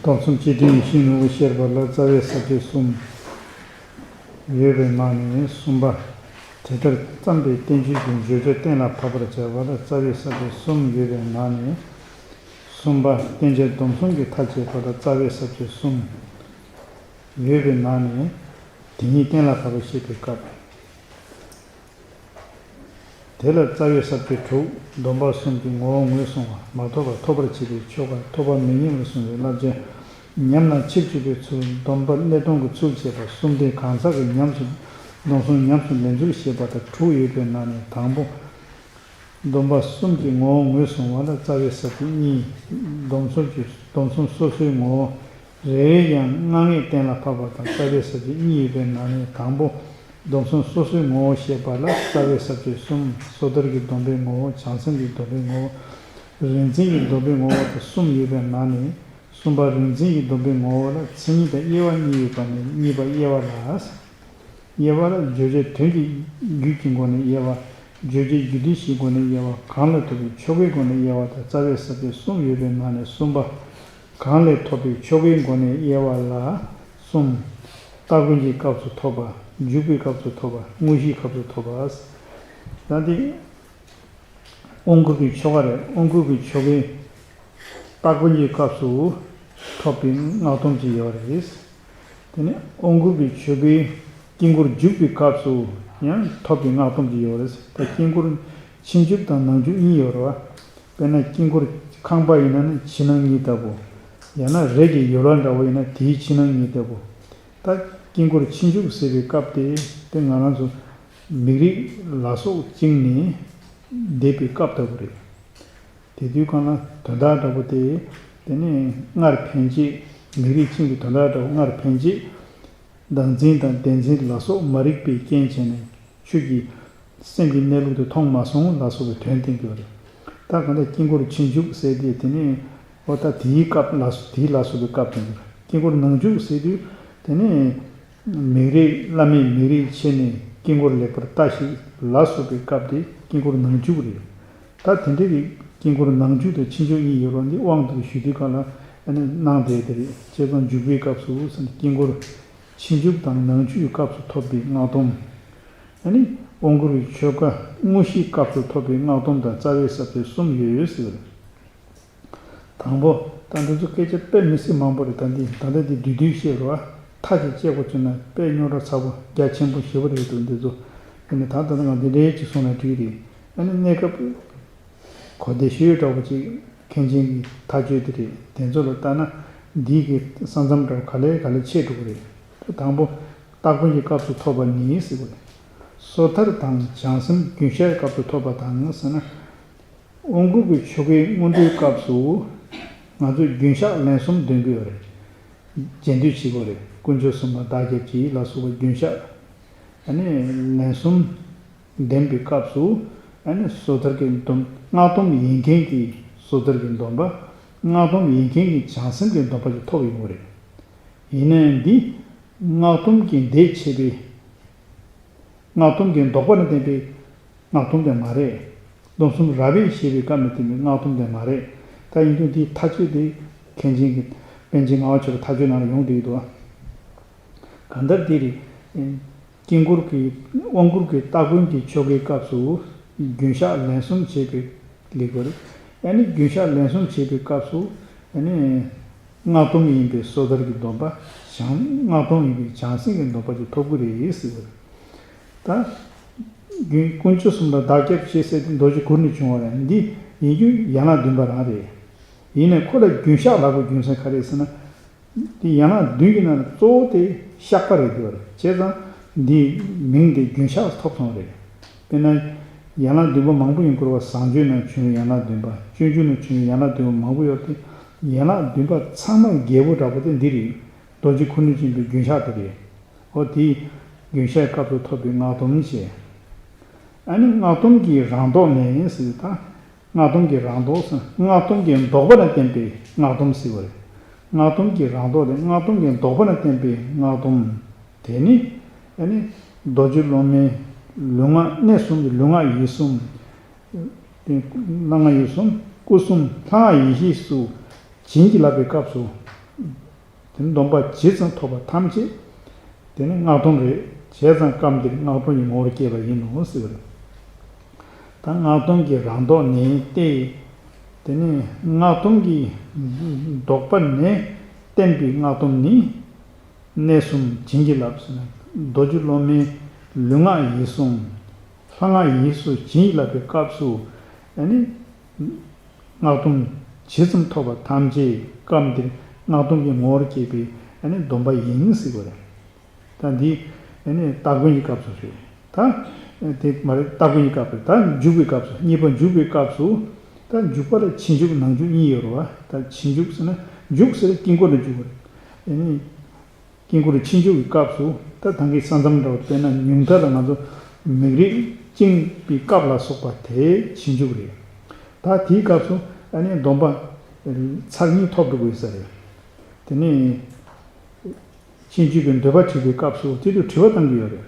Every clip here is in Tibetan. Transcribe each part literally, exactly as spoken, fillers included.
སྡོམ་གསུམ་སྤྱི་དོན་ཡེ་ཤེས་ནོར་བུ་བཤད་པ་ལ་རྩ་བའི་ས་བཅད་གསུམ་ཡོད་པའི་ནང་ནས་གསུམ་པ། དེ་ལྟར་བརྩམས་པའི་བསྟན་བཅོས་ཀྱི་བརྗོད་བྱ་གཏན་ལ་ཕབ་པར་བྱ་བ་ལ་རྩ་བའི་ས་བཅད་གསུམ་ཡོད་པའི་ནང་ནས། གསུམ་པ། བསྟན་བྱ་སྡོམ་གསུམ་གྱི་མཐའ་དཔྱད་པ་ལ་རྩ་བའི་ས་བཅད་གསུམ་ཡོད་པའི་ནང་ནས། དེ་ཉིད་གཏན་ལ་ཕབ་པར་བཤད་པའི་སྐབས། དེ་ལ་རྩ་བའི་ས་བཅད་དྲུག་སྡོམ་པ་གསུམ་གྱི་ངོ་བོ་ངོས་བཟུང་བ། མ་ཐོབ་པ་ཐོབ་པར་བྱེད་པའི་ཆོས་འགའ། ཐོབ་པ་མི་ཉིད་ལ་གསུངས་པའི་བསླབ་བྱ། ཉམས་ལ་ཕྱིར་བཅོས་པའི་ཚུལ། སྡོམ་པ་གནས་སྟངས་ཀྱི་ཚུལ་བཅས་པ་གསུམ་ལྡན་གང་ཟག་གི་ཉམས་སུ། སྡོམ་གསུམ་ཉམས་སུ་ལེན་ཚུལ་ཞེས་པ་དང་དྲུག་ཡོད་པའི་ནང་ནས་དང་པོ། སྡོམ་པ་གསུམ་གྱི་ངོ་བོ་ངོས་བཟུང་བ་ལ་རྩ་བའི་ས་བཅད་གཉིས། སྡོམ་གསུམ་གྱི་སྡོམ་གསུམ་སོ་སོའི་ངོ་བོ་རེ་རེ་ཡང་མངའ་བརྙེས་གཏན་ལ་ཕབ་པ་དང་རྩ་བའི་ས་བཅད་གཉིས་ཡོད་པའི་ནང་ནས་དང་པོ། སྡོམ་གསུམ་སོ་སོའི་ངོ་བོ་བཤད་པ་ལ་རྩ་བའི་ས་བཅད་གསུམ། སོ་ཐར་གྱི་སྡོམ་པའི་ངོ་བོ། བྱང་སེམས་ཀྱི་སྡོམ་པའི་ངོ་བོ། རིག་འཛིན་གྱི་སྡོམ་པའི་ངོ་བོ་དང་གསུམ་ཡོད་པའི་ནང་ནས། གསུམ་པ་རིག་འཛིན་གྱི་སྡོམ་པའི་ངོ་བོ་ལ་མཚན་ཉིད་དང་དབྱེ་བ་གཉིས་ཡོད་པ་ནས་གཉིས་པ་དབྱེ་བ་ལ། དབྱེ་བ་ལ་བརྗོད་བྱ་དོན་གྱི་རྒྱུད་ཀྱི་སྒོ་ནས་དབྱེ་བ། བརྗོད་བྱའི་རྒྱུ་ལྡན་གཞིའི་སྒོ་ནས་དབྱེ་བ། གང་ལས་ཐོབ་པའི་ཆོ་གའི་སྒོ་ནས་དབྱེ་བ་དང་རྩ་བའི་ས་བཅད་གསུམ་ཡོད་པའི་ནང་ནས་གསུམ་པ། གང་ལས་ཐོབ་པའི་ཆོ་གའི་སྒོ་ནས་དབྱེ་བ་ལ་གསུམ། སྟ་གོན་གྱི་སྐབས་སུ་ཐོབ་པ། འཇུག་པའི་སྐབས་སུ་ཐོབ་པ། དངོས་གཞིའི་སྐབས་སུ་ཐོབ་པ། ད་འདི། དབང་བསྐུར་གྱི་ཆོ་ག་རེད། དབང་བསྐུར་གྱི་ཆོ་གའི་སྟ་གོན་གྱི་སྐབས་སུ་ཐོབ་པའི་སྔགས་སྡོམ་ཅིག་ཡོད་རེད། དེ་ནས་དབང་བསྐུར་གྱི་ཆོ་གའི་དཀྱིལ་འཁོར་འཇུག་པའི་སྐབས་སུ་ཡང་ཐོབ་པའི་སྔགས་སྡོམ་ཅིག་ཡོད་རེད། ད་དཀྱིལ་འཁོར་ཕྱི་འཇུག་དང་ནང་འཇུག་གཉིས་ཡོད་རེད་བ། དཔེར་ན་དཀྱིལ་འཁོར་ཁང་པ་ཡིན་ན་ནི་ཕྱི་ནང་གཉིས་ལྟ་བུ། ཡང་ན་རས་ཀྱི་ཡོལ་བ་འདྲ་བོ་ཡིན་ན་དེའི་ཕྱི་ནང་གཉིས་ལྟ་བུ། ད་དཀྱིལ་འཁོར་ཕྱི་འཇུག་ཟེར་བའི་སྐབས་དེ་དེ་ང་རང་ཚོ་མིག་རིལ་ལ་སོགས་བཅིངས་ནས་བསྡད་པའི་སྐབས་ལྟ་བུ་རེད། དེ་དུས་གང་ལ་དོན་དག་འདྲ་པོ་དེ། དེ་ནས་སྔར་ཕན་ཆད། མིག་རིལ་བཅིངས་པའི་དོན་དག་འདྲ་པོ་སྔར་ཕན་ཆད། བདག་འཛིན་དང་བདེན་འཛིན་ལ་སོགས་མ་རིག་པའི་རྐྱེན་བྱས་ནས་ཁྱོད་ཀྱིས་སེམས་ཀྱི་གནས་ལུགས་དེ་མཐོང་མ་སོང་ལ་སོགས་པའི་དོན་བསྟན་གྱི་ཡོད་རེད། ད་གང་ལྟར་དཀྱིལ་འཁོར་ཕྱི་འཇུག་ཟེར་དེ་དེ་ནས་འོ་ད་དེའི་སྐབས་ལ་སོགས་དེའི་ལ་སོགས་པའི་སྐབས་དེ་ཡིན། དཀྱིལ་འཁོར་ནང་འཇུག་ཟེར་དུས་དེ་ནས། མིག་རིལ་བླ་མའི་མིག་རིལ་ཕྱེ་ནས་དཀྱིལ་འཁོར་ལེགས་པར་ལྟ་ཞིག་ལ་སོགས་པའི་སྐབས་དེ་དཀྱིལ་འཁོར་ནང་འཇུག་རེད། ད་དེ་འདྲའི་རིགས་དཀྱིལ་འཁོར་ནང་འཇུག་དང་ཕྱི་འཇུག་གཉིས་ཡོད་རུང་འདི་དབང་དུ་ཞུ་དུས་གང་ལ་ཨ་ནི་གནང་བསྡད་དེ་རེད། བྱས་ཙང་འཇུག་པའི་སྐབས་སུ་ཟེར་ན་དཀྱིལ་འཁོར་ཕྱི་འཇུག་དང་ནང་འཇུག་གི་སྐབས་སུ་ཐོབ་པའི་སྔགས་སྡོམ། ཨ་ནི་དབང་བསྐུར་བའི་ཆོ་ག་དངོས་གཞིའི་སྐབས་སུ་ཐོབ་པའི་སྔགས་སྡོམ་དང་རྩ་བའི་ས་བཅད་གསུམ་ཡོད་ཟེར། དང་པོ། ད་འདི་ཚོ་སྐད་ཆ་དཔེ་མི་སྲིད་མང་པོ་རེད། ད་འདི་ད་ལྟ་འདི་བསྡུས་བསྡུས་བཤད་རོགས། མཐའ་གཅིག་བཅད་དགོས་བྱུང་ན་དཔེ་རྙོག་དྲ་ཚ་པོ་རྒྱ་ཆེན་པོ་ཞེ་པོ་རེད་འདུག་འདི་ཚོ། ཨ་ནི་ད་ལྟ་ང་འདི་འདྲའི་ཅིག་གསུངས་ན་འགྲིག་རེད། ཨ་ནི་གནས་སྐབས་གོ་བདེ་ཤོས་འདྲ་པོ་ཅིག་མཁན་ཆེན་གྱི་མཐའ་དཔྱོད་དེ་རེད། དེ་ཚོ་ལ་ལྟ་ན་འདི་གི་ས་མཚམས་འདྲ་པོ་ག་ལེ་ག་ལེ་ཆད་འགྲོ་གི་རེད། དང་པོ། སྟ་གོན་གྱི་སྐབས་སུ་ཐོབ་པ་ནི་ཟེར་བ་རེད། སོ་ཐར་དང་བྱང་སེམས་རྒྱུན་བཤགས་སྐབས་སུ་ཐོབ་པ་དང་ཟེར་ན། དབང་བསྐུར་གྱི་ཆོ་གའི་སྔོན་འགྲོའི་སྐབས་སུ་ང་ཚོས་རྒྱུན་བཤགས་ལན་གསུམ་འདོན་གྱི་ཡོད་རེད། རྗེས་ཟློས་བྱེད་དགོས་རེད། དཀོན་མཆོག་གསུམ་ལ་བདག་སྐྱབས་མཆི་ལ་སོགས་པ་རྒྱུན་བཤགས། ཨ་ནི་ལན་གསུམ་འདོན་པའི་སྐབས་སུ་ཨ་ནི་སོ་ཐར་གྱི་སྡོམ་སྔགས་སྡོམ་ཡིན་མཁན་གྱི་སོ་ཐར་གྱི་སྡོམ་པ། སྔགས་སྡོམ་ཡིན་མཁན་གྱི་བྱང་སེམས་ཀྱི་སྡོམ་པ་ཞིག་ཐོབ་ཡོང་གི་རེད། ཡིན་ནའི་འདི་སྔགས་སྡོམ་གྱི་འདས་ཆད་པའི། སྔགས་སྡོམ་གྱི་ལྡོག་པ་ལ་བརྟེན་པའི་སྔགས་སྡོམ་དེ་མ་རེད། སྡོམ་གསུམ་རབ་དབྱེ་བཤད་པའི་སྐབས་ལ་བརྟེན་པའི་སྔགས་སྡོམ་དེ་མ་རེད། ད་ཡིན་དུས་འདིའི་མཐའ་དཔྱོད་དེ་མཁན་ཆེན་གྱི་པཎ་ཆེན་ངག་དབང་ཆོས་གྲགས་མཐའ་དཔྱོད་ནང་ལ་ཡོང་བསྡད་ཀྱི་འདུག་གང་ལྟར་འདི་རེད། དཀྱིལ་འཁོར་གྱི་དབང་བསྐུར་གྱི་སྟ་གོན་གྱི་ཆོ་གའི་སྐབས་སུ་རྒྱུན་བཤགས་ལན་གསུམ་བྱེད་པའི་ལེགས་པར། ཨ་ནི་རྒྱུན་བཤགས་ལན་གསུམ་བྱེད་པའི་སྐབས་སུ་ཨ་ནི་སྔགས་སྡོམ་ཡིན་པའི་སོ་ཐར་གྱི་སྡོམ་པ། བྱང་སྔགས་སྡོམ་ཡིན་པའི་བྱང་སེམས་ཀྱི་སྡོམ་པ་ཅིག་ཐོབ་ཀྱི་རེད་ཟེར་བ་རེད། ད་རྒྱུན་དཀོན་མཆོག་གསུམ་ལ་བདག་སྐྱབས་མཆི་ཟེར་དེ་རྡོ་རྗེ་གུར་ནས་བྱུང་བ་རེད། འདི་ཡིན་རྒྱུ་ཡན་ལག་བདུན་པ་རང་རེད། ཡིན་ནའི་ཁོ་ལ་རྒྱུན་བཤགས་ལབ་དགོས་རྒྱུ་མཚན་ག་རེ་ཟེར་ན། དེ་ཡན་ལག་བདུན་གྱི་ནང་ནས་གཙོ་བོ་དེ་བཤགས་པ་རེད་འདུག་རེད། བྱས་ཙང་འདིའི་མིང་དེ་རྒྱུན་བཤགས་ཐོབ་སོང་རེད། དཔེར་ན། ཡན་ལག་བདུན་པ་མང་པོ་ཡིན་དགོས་པ། བཟང་སྤྱོད་ནང་བྱུང་བའི་ཡན་ལག་བདུན་པ། སྤྱོད་འཇུག་ནང་བྱུང་བའི་ཡན་ལག་བདུན་པ་མང་པོ་ཡོད་དེ། ཡན་ལག་བདུན་པ་ཚང་མ་རྒྱལ་པོ་འདྲ་པོ་དེ་འདི་རེད། རྡོ་རྗེ་གུར་ནས་བྱུང་བའི་རྒྱུན་བཤགས་དེ་རེད། འོ་དེ་རྒྱུན་བཤགས་སྐབས་སུ་ཐོབ་པའི་སྔགས་སྡོམ་བྱས། ཨ་ནི་སྔགས་སྡོམ་གྱི་རང་ལྡོག་ནས་ཟེར་ད། སྔགས་སྡོམ་གྱི་རང་ལྡོག་ཟེར། སྔགས་སྡོམ་གྱི་ལྡོག་པ་ལ་བརྟེན་པའི་སྔགས་སྡོམ་ཟེར་བ་རེད། སྔགས་སྡོམ་གྱི་རང་ལྡོག་དེ་སྔགས་སྡོམ་གྱི་ལྡོག་པ་ལ་བརྟེན་པའི་སྔགས་སྡོམ། དེ་ནི་ཨ་ནི་རྡོ་རྗེ་སློབ་མའི་ལུས་ངག་གནས་གསུམ་གྱི་ལུས་ངག་ཡིད་གསུམ། ལུས་ངག་ཡིད་གསུམ་སྐུ་གསུམ་ལྷ་ཡེ་ཤེས་སུ་བྱིན་གྱིས་བརླབས་པའི་སྐབས་སུ། དེ་ནི་སྡོམ་པ་ཇི་ཙམ་ཐོབ་པ་ཐམས་ཅད་དེ་ནི་སྔགས་སྡོམ་རེད། བྱས་ཙང་སྐབས་འདིར་སྔགས་སྡོམ་གྱི་ངོ་བོར་སྐྱེས་པ་ཡིན་ནོ་ཟེར་བ་རེད། ད་སྔགས་སྡོམ་གྱི་རང་ལྡོག་ནི་སྟེ། དེ་ནི་སྔགས་སྡོམ་གྱི་ལྡོག་པ་ནི་བསྟན་པའི་སྔགས་སྡོམ་ནི། གནས་གསུམ་བྱིན་གྱིས་བརླབས་ཟེར་ན། རྡོ་རྗེ་སློབ་མའི་ལུས་ངག་ཡིད་གསུམ། ལྷ་སྔགས་ཡིད་གསུམ་བྱིན་གྱིས་བརླབས་པའི་སྐབས་སུ། ཨ་ནི། སྔགས་སྡོམ་ཇི་ཙམ་ཐོབ་པ་ཐམས་ཅད་སྐབས་འདིར་སྔགས་སྡོམ་གྱི་ངོ་བོར་སྐྱེས་པའི་ཨ་ནི་སྡོམ་པ་ཡིན་ཟེར་བ་རེད། ད་འདི་ཨ་ནི་སྟ་གོན་གྱི་སྐབས་སུ་རེད། ད་དེ་མ་རེད། སྟ་གོན་གྱི་སྐབས་རེད། ད་འཇུག་པའི་སྐབས་སུ། གཉིས་པ་འཇུག་པའི་སྐབས་སུ། ད་འཇུག་པ་ལ་ཕྱི་འཇུག་ནང་འཇུག་གཉིས་ཡོད་རེད་བ། ད་ཕྱི་འཇུག་ཟེར་ན། འཇུག་ཟེར་དཀྱིལ་འཁོར་ལ་འཇུག་པ་རེད། ཨ་ནི། དཀྱིལ་འཁོར་ཕྱི་འཇུག་གི་སྐབས་སུ། ད་ད་གིན་ས་མཚམས་འདྲ་བོ་དཔེར་ན་ཉུང་མཐའ་ལ་ང་ཚོ་མིག་རིལ་བཅིངས་པའི་སྐབས་ལ་སོགས་པ་དེ་ཕྱི་འཇུག་རེད། ད་དེའི་སྐབས་སུ་ཨ་ནི་སྡོམ་པ་ཚར་གཉིས་ཐོབ་འགྲོ་དགོས་ས་རེད། དེ་ནས་ཕྱི་འཇུག་གི་འདོད་པ་དྲི་བའི་སྐབས་སུ་དེ་དུས་དྲི་བ་བཏང་གི་ཡོད་རེད།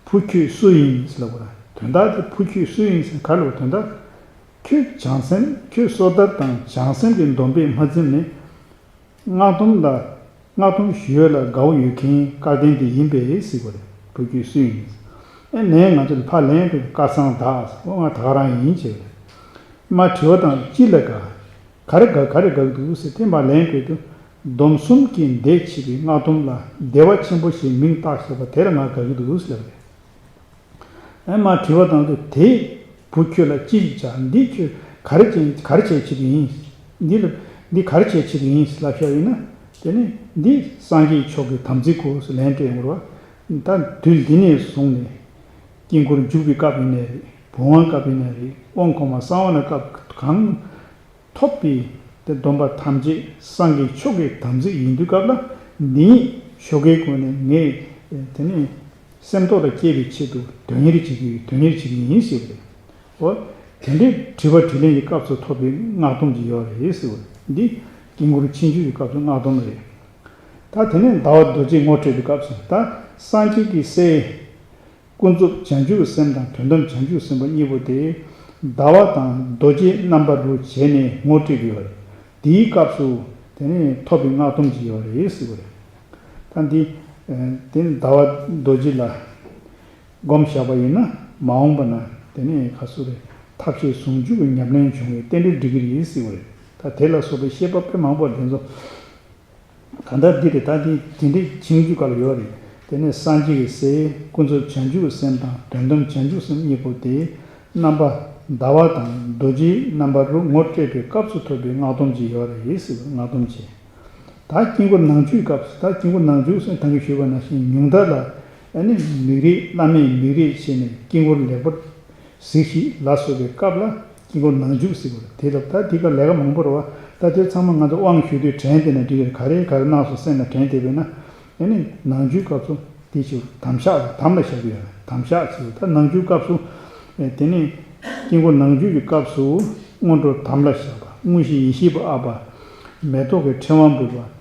བུ་ཁྱོད་སུ་ཡིན་ཟེར་ལབ་པ་རེད། དོན་དག་དེ་བུ་ཁྱོད་སུ་ཡིན་ཟེར་ག་ལབ་པ། དོན་དག་ཁྱོད་བྱང་སེམས། ཁྱོད་སོ་ཐར་དང་བྱང་སེམས་ཀྱི་སྡོམ་པས་མ་ཚིམ་ནས། སྔགས་སྡོམ་ལ། སྔགས་སྡོམ་ཞུ་ཡས་ལ་དགའ་བོ་ཡོད་མཁན་སྐལ་ལྡན་དེ་ཡིན་པས་ཟེར་བ་རེད། བུ་ཁྱོད་སུ་ཡིན། ཨེ་ལན་ང་ཚོ་ལ་ཕར་ལན་སྤྲད། སྐལ་བཟང་བདག་ཟེར། ཨོ་ང་ད་ག་རང་ཡིན་ཟེར་བ་རེད། མར་དྲི་བ་དང་། ཅི་ལ་དགའ། ག་རེ་དགའ། ག་རེ་དགའ་གི་འདུག་ཟེར། དེ་མར་ལན་སྤྲད་དུས། སྡོམ་གསུམ་གྱི་འདས་ཕྱིན་པའི་སྔགས་སྡོམ་ལ་བདེ་བ་ཆེན་པོ་ཞེས་མིང་བཏགས་བཞག་པ་དེ་ལ་ང་དགའ་གི་འདུག་ཟེར་བ་རེད། ཨེ་མར་དྲི་བ་བཏང་དུས། དེས་བུ་ཁྱོད་ལ་ཅི་ཞིག་བྱ། འདིས་ཁྱོད་ག་རེ་བྱེད། ག་རེ་བྱེད་བྱེད་ཀྱི་ཡིན། འདི་ལ་འདི་ག་རེ་བྱེད་བྱེད་ཀྱི་ཡིན་ལབ་བཞག་ཡིན་ན། དེ་ནི་འདི་སངས་རྒྱས་མཆོག་གི་དམ་ཚིག་གོ་ཟེར་ལན་སྤྲད་ཡོང་བ་རེད་བ། ད་དུས་འདི་ནས་བཟུང་ནས་དཀྱིལ་འཁོར་འཇུག་པའི་སྐབས་ཡིན་ནའི་རེད། བུམ་དབང་སྐབས་ཡིན་ནའི་རེད། དབང་གོང་མ་གསང་བ་ན་སྐབས་གང་ཐོབ་པའི་དེ་སྡོམ་པ་ཐམས་ཅད་སངས་རྒྱས་མཆོག་གི་དམ་ཚིག་ཡིན་དུས་སྐབས་ལ། འདི་ཉིད་ཞོགས་ཀའི་སྒོ་ནས་ངས་དེ་ནས་སེམས་ཐོག་ལ་སྐྱེས་པའི་ཆེད་དུ་དོན་གཉེར་བྱེད་ཀྱི་ཡོད། དོན་གཉེར་བྱེད་ཀྱི་ཡིན་ཞེས་པ་རེད། འོ། དེ་འདྲའི་དྲི་བ་དྲིས་ལན་གྱི་སྐབས་སུ་ཐོབ་པའི་སྔགས་སྡོམ་ཅིག་ཡོད་རེད་ཟེར་བ་རེད། འདི་དཀྱིལ་འཁོར་ཕྱིན་ཆད་ཀྱི་སྐབས་སུ་སྔགས་སྡོམ་རེད། ད་དེ་ནས་ཟླ་བ་རྡོ་རྗེས་ངོ་སྤྲད་པའི་སྐབས་སུ། ད་སངས་རྒྱས་ཀྱི་སྲས་ཀུན་རྫོབ་བྱང་ཆུབ་སེམས་དང་དོན་དམ་བྱང་ཆུབ་སེམས་དཔའ་གཉིས་པོ་དེ་ཟླ་བ་དང་རྡོ་རྗེ་རྣམ་པ་དྲུག་བྱས་ནས་ངོ་སྤྲད་ཀྱི་ཡོད་རེད། དེའི་སྐབས་སུ་དེ་ནས་ཐོབ་པའི་སྔགས་སྡོམ་ཅིག་ཡོད་རེད་ཟེར་བ་རེད། ད་འདི་དེ་ནི་ཟླ་བ་རྡོ་རྗེ་ལ་སྒོམ་བཞག་པ་ཡིན་ན། མ་འོངས་པ་ན་དེ་ནས་ག་ཚོད་རེད། ཐབས་ཤེས་ཟུང་འཇུག་གི་ཉམས་ལེན་བྱུང་བའི་རྟེན་འབྲེལ་འགྲིག་གི་རེད་ཟེར་བ་རེད། ད་དེ་ལ་སོགས་པའི་བཤད་པ་དཔེ་མང་པོ་དེ་ཚོ། གང་ལྟར་འདི་རེད། ད་འདི་དེ་འདྲའི་ཕྱིན་ཆད་ཀ་ལ་ཡོད་རེད། དེ་ནས་སངས་རྒྱས་ཀྱི་སྲས་ཀུན་རྫོབ་བྱང་ཆུབ་སེམས་དང་དོན་དམ་བྱང་ཆུབ་སེམས་གཉིས་པོ་དེ་རྣམ་པ་ཟླ་བ་དང་རྡོ་རྗེའི་རྣམ་པ་དྲུག་ངོ་སྤྲད་པའི་སྐབས་སུ་ཐོབ་པའི་སྔགས་སྡོམ་ཅིག་ཡོད་རེད་ཟེར་བའི་སྔགས་སྡོམ་བྱས། ད་དཀྱིལ་འཁོར་ནང་འཇུག་གི་སྐབས་སུ། ད་དཀྱིལ་འཁོར་ནང་འཇུག་ཟེར་ད་གིན་ཞུས་པ་ནང་བཞིན་ཉུང་མཐའ་ལ་ཨ་ནི་མིག་རིལ། བླ་མས་མིག་རིལ་བྱས་ནས་དཀྱིལ་འཁོར་ལེགས་པར་གཟིགས་ཤིག་ལ་སོགས་པའི་སྐབས་ལ་དཀྱིལ་འཁོར་ནང་འཇུག་ཟེར་བ་རེད། དེ་ལ་ད་དེ་ག་ལས་ཀ་མང་པོ་རེད་བ། ད་དེ་ཚང་མ་ང་ཚོ་དབང་ཞུ་དུས་དྲན་བསྡད་ན་འགྲིག་གི་རེད། ག་རེ་ག་རེ་གནང་སོང་སེམས་ལ་དྲན་བསྡད་པས་ན། ཨ་ནི་ནང་འཇུག་སྐབས་སུ་དེ་ཞིག་དམ་བཞག་དམ་ལ་བཞག་གི་ཡོད་རེད། དམ་བཞག་ཟེར་བ། ད་ནང་འཇུག་སྐབས་སུ། ཨེ་དེ་ནས་དཀྱིལ་འཁོར་ནང་འཇུག་གི་སྐབས་སུ་སྔོན་འགྲོ་དམ་ལ་བཞག་པ། དངོས་གཞི་ཡེ་ཤེས་པ་ཨ་པ། མེ་ཏོག་གི་ཕྲེང་བ་འབུལ་བ།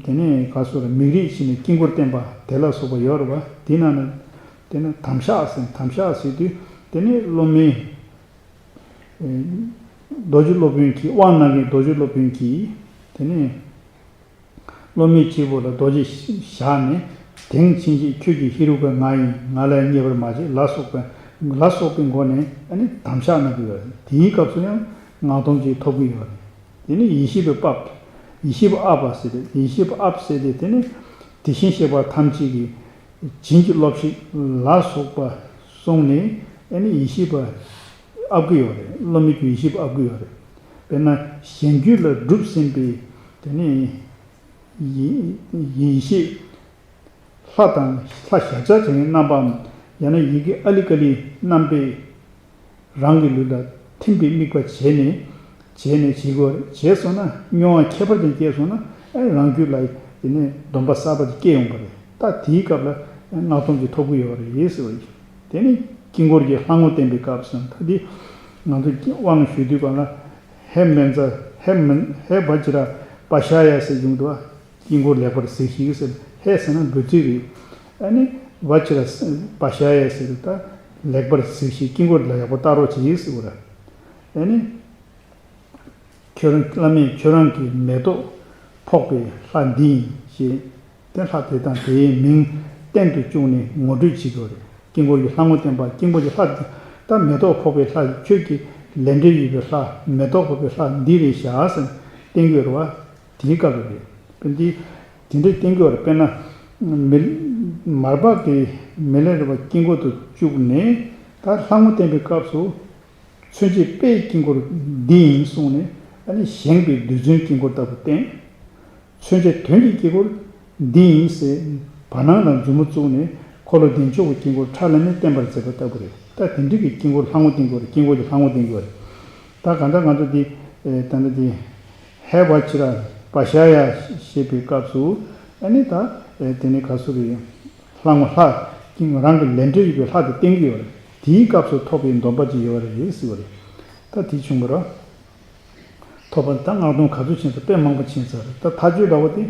དེ་ནས་ག་སོགས་ལ་མིག་རིལ་བྱས་ནས་དཀྱིལ་འཁོར་བསྟན་པ་དེ་ལ་སོགས་པ་ཡོད་རེད་བ། དེ་ནང་ནས་དེ་ནས་དམ་བཞག་ཟེར། དམ་བཞག་ཟེར་དུས་དེ་ནས་སློབ་མའི། ཨེ་རྡོ་རྗེ་སློབ་དཔོན་གྱིས། དབང་གནང་མཁན་རྡོ་རྗེ་སློབ་དཔོན་གྱིས་དེ་ནས་སློབ་མའི་སྤྱི་བོ་ལ་རྡོ་རྗེ་བཞག་ནས། དེང་ཕྱིན་ཆད་ཁྱོད་ཀྱི་ཧེ་རུ་ཀ་ང་ཡིན། ང་ལས་རྙེད་པར་མ་བྱེད་ལ་སོགས་པའི་ལ་སོགས་པའི་སྒོ་ནས་ཨ་ནི་དམ་བཞག་གནང་གི་ཡོད་རེད། དེའི་སྐབས་སུ་ཡང་སྔགས་སྡོམ་ཅིག་ཐོབ་ཀྱི་ཡོད་རེད། དེ་ནི་ཡེ་ཤེས་པའི་ཨ་པ། ཡེ་ཤེས་པ་ཨ་པ་ཟེར་ཏེ། ཡེ་ཤེས་པ་ཨ་པ་ཟེར་ཏེ། དེ་ནི་དེ་བཞིན་གཤེགས་པ་ཐམས་ཅད་ཀྱི་བྱིན་གྱིས་རློབས་ཤིག་ལ་སོགས་པ་གསུངས་ནས་ཨ་ནི་ཡེ་ཤེས་པ་ཨ་པ་གི་ཡོད་རེད། སློབ་མའི་རྒྱུད་ཡེ་ཤེས་པ་ཨ་པ་གི་ཡོད་རེད། དཔེར་ན་གཞན་རྒྱུད་ལ་གྲུབ་ཟིན་པའི་དེ་ནི་ཡེ་ཡེ་ཤེས། ལྷ་དང་ལྷ་གཞལ་བྱ་བྱེད་མཁན་རྣམ་པའམ། ཡང་ན་ཡི་གེ་ཨ་ལི་ཀ་ལིའི་རྣམ་པས་རང་གི་ལུས་ལ་ཐིམ་པའི་དམིགས་པ་བྱས་ནས། བྱས་ནས་བྱེད་དགོས། བྱས་སོང་ན་མྱོང་བ་ཁྱད་པར་ཅན་སྐྱེས་སོང་ན། ཨེ་རང་རྒྱུད་ལ་དེ་ནས་སྡོམ་པ་གསར་པ་ཅིག་སྐྱེ་ཡོང་པ་རེད། ད་དེའི་སྐབས་ལ་སྔགས་སྡོམ་ཅིག་ཐོབ་ཀྱི་ཡོད་རེད་ཟེར་བ་ཡིན། དེ་ནི་དཀྱིལ་འཁོར་གྱི་ལྷ་ངོ་བསྟན་པའི་སྐབས་སུ། ད་འདི་ང་ཚོ་དབང་ཞུ་དུས་གང་ལ་ཧེ་མན་ཙ། ཧེ་མན། ཧེ་བ་ཅི་ར་པ་ཤ་ཡ་ཟེར་གྱི་འདུག་བ། དཀྱིལ་འཁོར་ལེགས་པར་གཟིགས་ཤིག་ཟེར། ཧེ་ཟེར་ན་འབོད་ཚིག་རེད། ཨ་ནི་བ་ཅི་ར་པ་ཤ་ཡ་ཟེར། ད་ལེགས་པར་གཟིགས་ཤིག། དཀྱིལ་འཁོར་ལ་ཡག་པོ་བལྟ་རོགས་བྱེད་ཟེར་བ་རེད། ཨ་ནི་ཁྱོད་རང་། བླ་མས་ཁྱོད་རང་གི་མེ་ཏོག་ ཕོག་པའི་ལྷ་འདི་ཡིན་ཞེས། དེ་ལྷ་དེ་དང་དེའི་མིང་བསྟན་དུ་བཅུག་ནས་ངོ་སྤྲོད་བྱེད་དགོས་རེད། དཀྱིལ་འཁོར་གྱི་ལྷ་ངོ་བསྟན་པ། དཀྱིལ་འཁོར་གྱི་ལྷ་དེ་ད་མེ་ཏོག་ཕོག་པའི་ལྷ། ཁྱོད་ཀྱི་ལས་འབྲེལ་ཡོད་པའི་ལྷ། མེ་ཏོག་ཕོག་པའི་ལྷ་འདི་རེད་བཞག་ཟེར་བསྟན་གྱི་ཡོད་རེད་བ། དེའི་སྐབས་ལ་རེད། དཔེ་འདི་དེ་འདྲའི་བསྟན་གྱི་ཡོད་རེད། དཔེར་ན། མི། མར་པ་གི་མི་ལ་རས་པ་དཀྱིལ་འཁོར་དུ་བཅུག་ནས། ད་ལྷ་ངོ་བསྟན་པའི་སྐབས་སུ། མཚོན་བྱེད་དཔེའི་དཀྱིལ་འཁོར་འདི་ཡིན་གསུངས་ནས། ཨ་ནི་བཞེངས་པའི་རྡུལ་ཚོན་དཀྱིལ་འཁོར་ལྟ་བུ་བསྟན། མཚོན་བྱེད་དོན་གྱི་དཀྱིལ་འཁོར་འདི་ཡིན་ཟེར། བར་སྣང་ལ་མཛུབ་མོ་བཙུགས་ནས། འཁོར་ལོ་བདེ་མཆོག་གི་དཀྱིལ་འཁོར་ཁྲ་ལམ་མེར་བསྟན་པར་མཛད་པ་ལྟ་བུ་རེད། ད་དེ་འདྲ་གི་དཀྱིལ་འཁོར་ལྷ་ངོ་བསྟན་གྱི་ཡོད་རེད། དཀྱིལ་འཁོར་གྱི་ལྷ་ངོ་བསྟན་གྱི་ཡོད་རེད། ད་གང་ལྟར་ང་ཚོ་འདི། ཨེ། ད་ལྟ་འདི། ཧེ་བ་ཅི་ར་པ་ཤ་ཡ་ཞེས་པའི་སྐབས་སུ། ཨ་ནི་ད། ཨེ། དེ་ནི་ག་སུ་རེད། ལྷ་ངོ་ལྷ། དཀྱིལ་འཁོར་རང་གི་ལས་འབྲེལ་ཡོད་པའི་ལྷ་དེ་བསྟན་གྱི་ཡོད་རེད། དེའི་སྐབས་སུ་ཐོབ་པའི་སྡོམ་པ་ཅིག་ཡོད་རེད་ཟེར་བ་རེད། ད་དེ་བྱུང་བ་རེད། ཐོབ་པ་ད་སྔགས་སྡོམ་ག་ཚོད་ཕྱིན་ཚར། དཔེ་མང་པོ་ཕྱིན་ཚར་རེད། ད་མཐའ་དཔྱོད་འདྲ་བོ་དེ།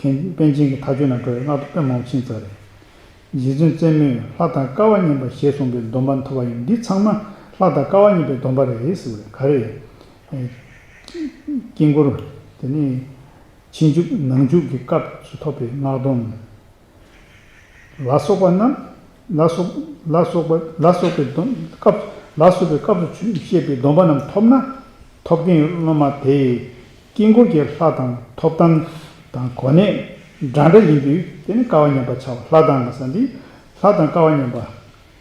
མཁན་པཎ་ཆེན་གྱི་མཐའ་དཔྱོད་ནང་འགྲོ་བའི་སྔགས་སྡོམ་དཔེ་མང་པོ་ཕྱིན་ཚར་རེད། རྗེ་བཙུན་བཙུན་མོས་ལྷ་དང་སྐལ་བ་མཉམ་པ་ཞེས་གསུངས་པའི་སྡོམ་པ་ཐོབ་པ་ཡིན། འདི་ཚང་མ་ལྷ་དང་སྐལ་བ་མཉམ་པའི་སྡོམ་པ་རེད་ཟེར་བ་རེད། ག་རེ། ཨེ། དཀྱིལ་འཁོར། དེ་ནས་ཕྱི་འཇུག་ནང་འཇུག་གི་སྐབས་སུ་ཐོབ་པའི་སྔགས་སྡོམ། ལ་སོགས་པ་རྣམས། ལ་སོགས། ལ་སོགས་པ། ལ་སོགས་པའི་སྡོམ། སྐབས། ལ་སོགས་པའི་སྐབས་སུ་བཤད་པའི་སྡོམ་པ་རྣམས་ཐོབ་ན། ཐོབ་མཁན་སློབ་མ་དེས་དཀྱིལ་འཁོར་གྱི་ལྷ་དང་ཐོབ་ཐང་དང་གོ་གནས་འདྲ་འདྲ་ཡིན་དུས། དེ་ནི་སྐལ་བ་མཉམ་པ་ཆགས་པ། ལྷ་དང་ས་འདི་ལྷ་དང་སྐལ་བ་མཉམ་པ།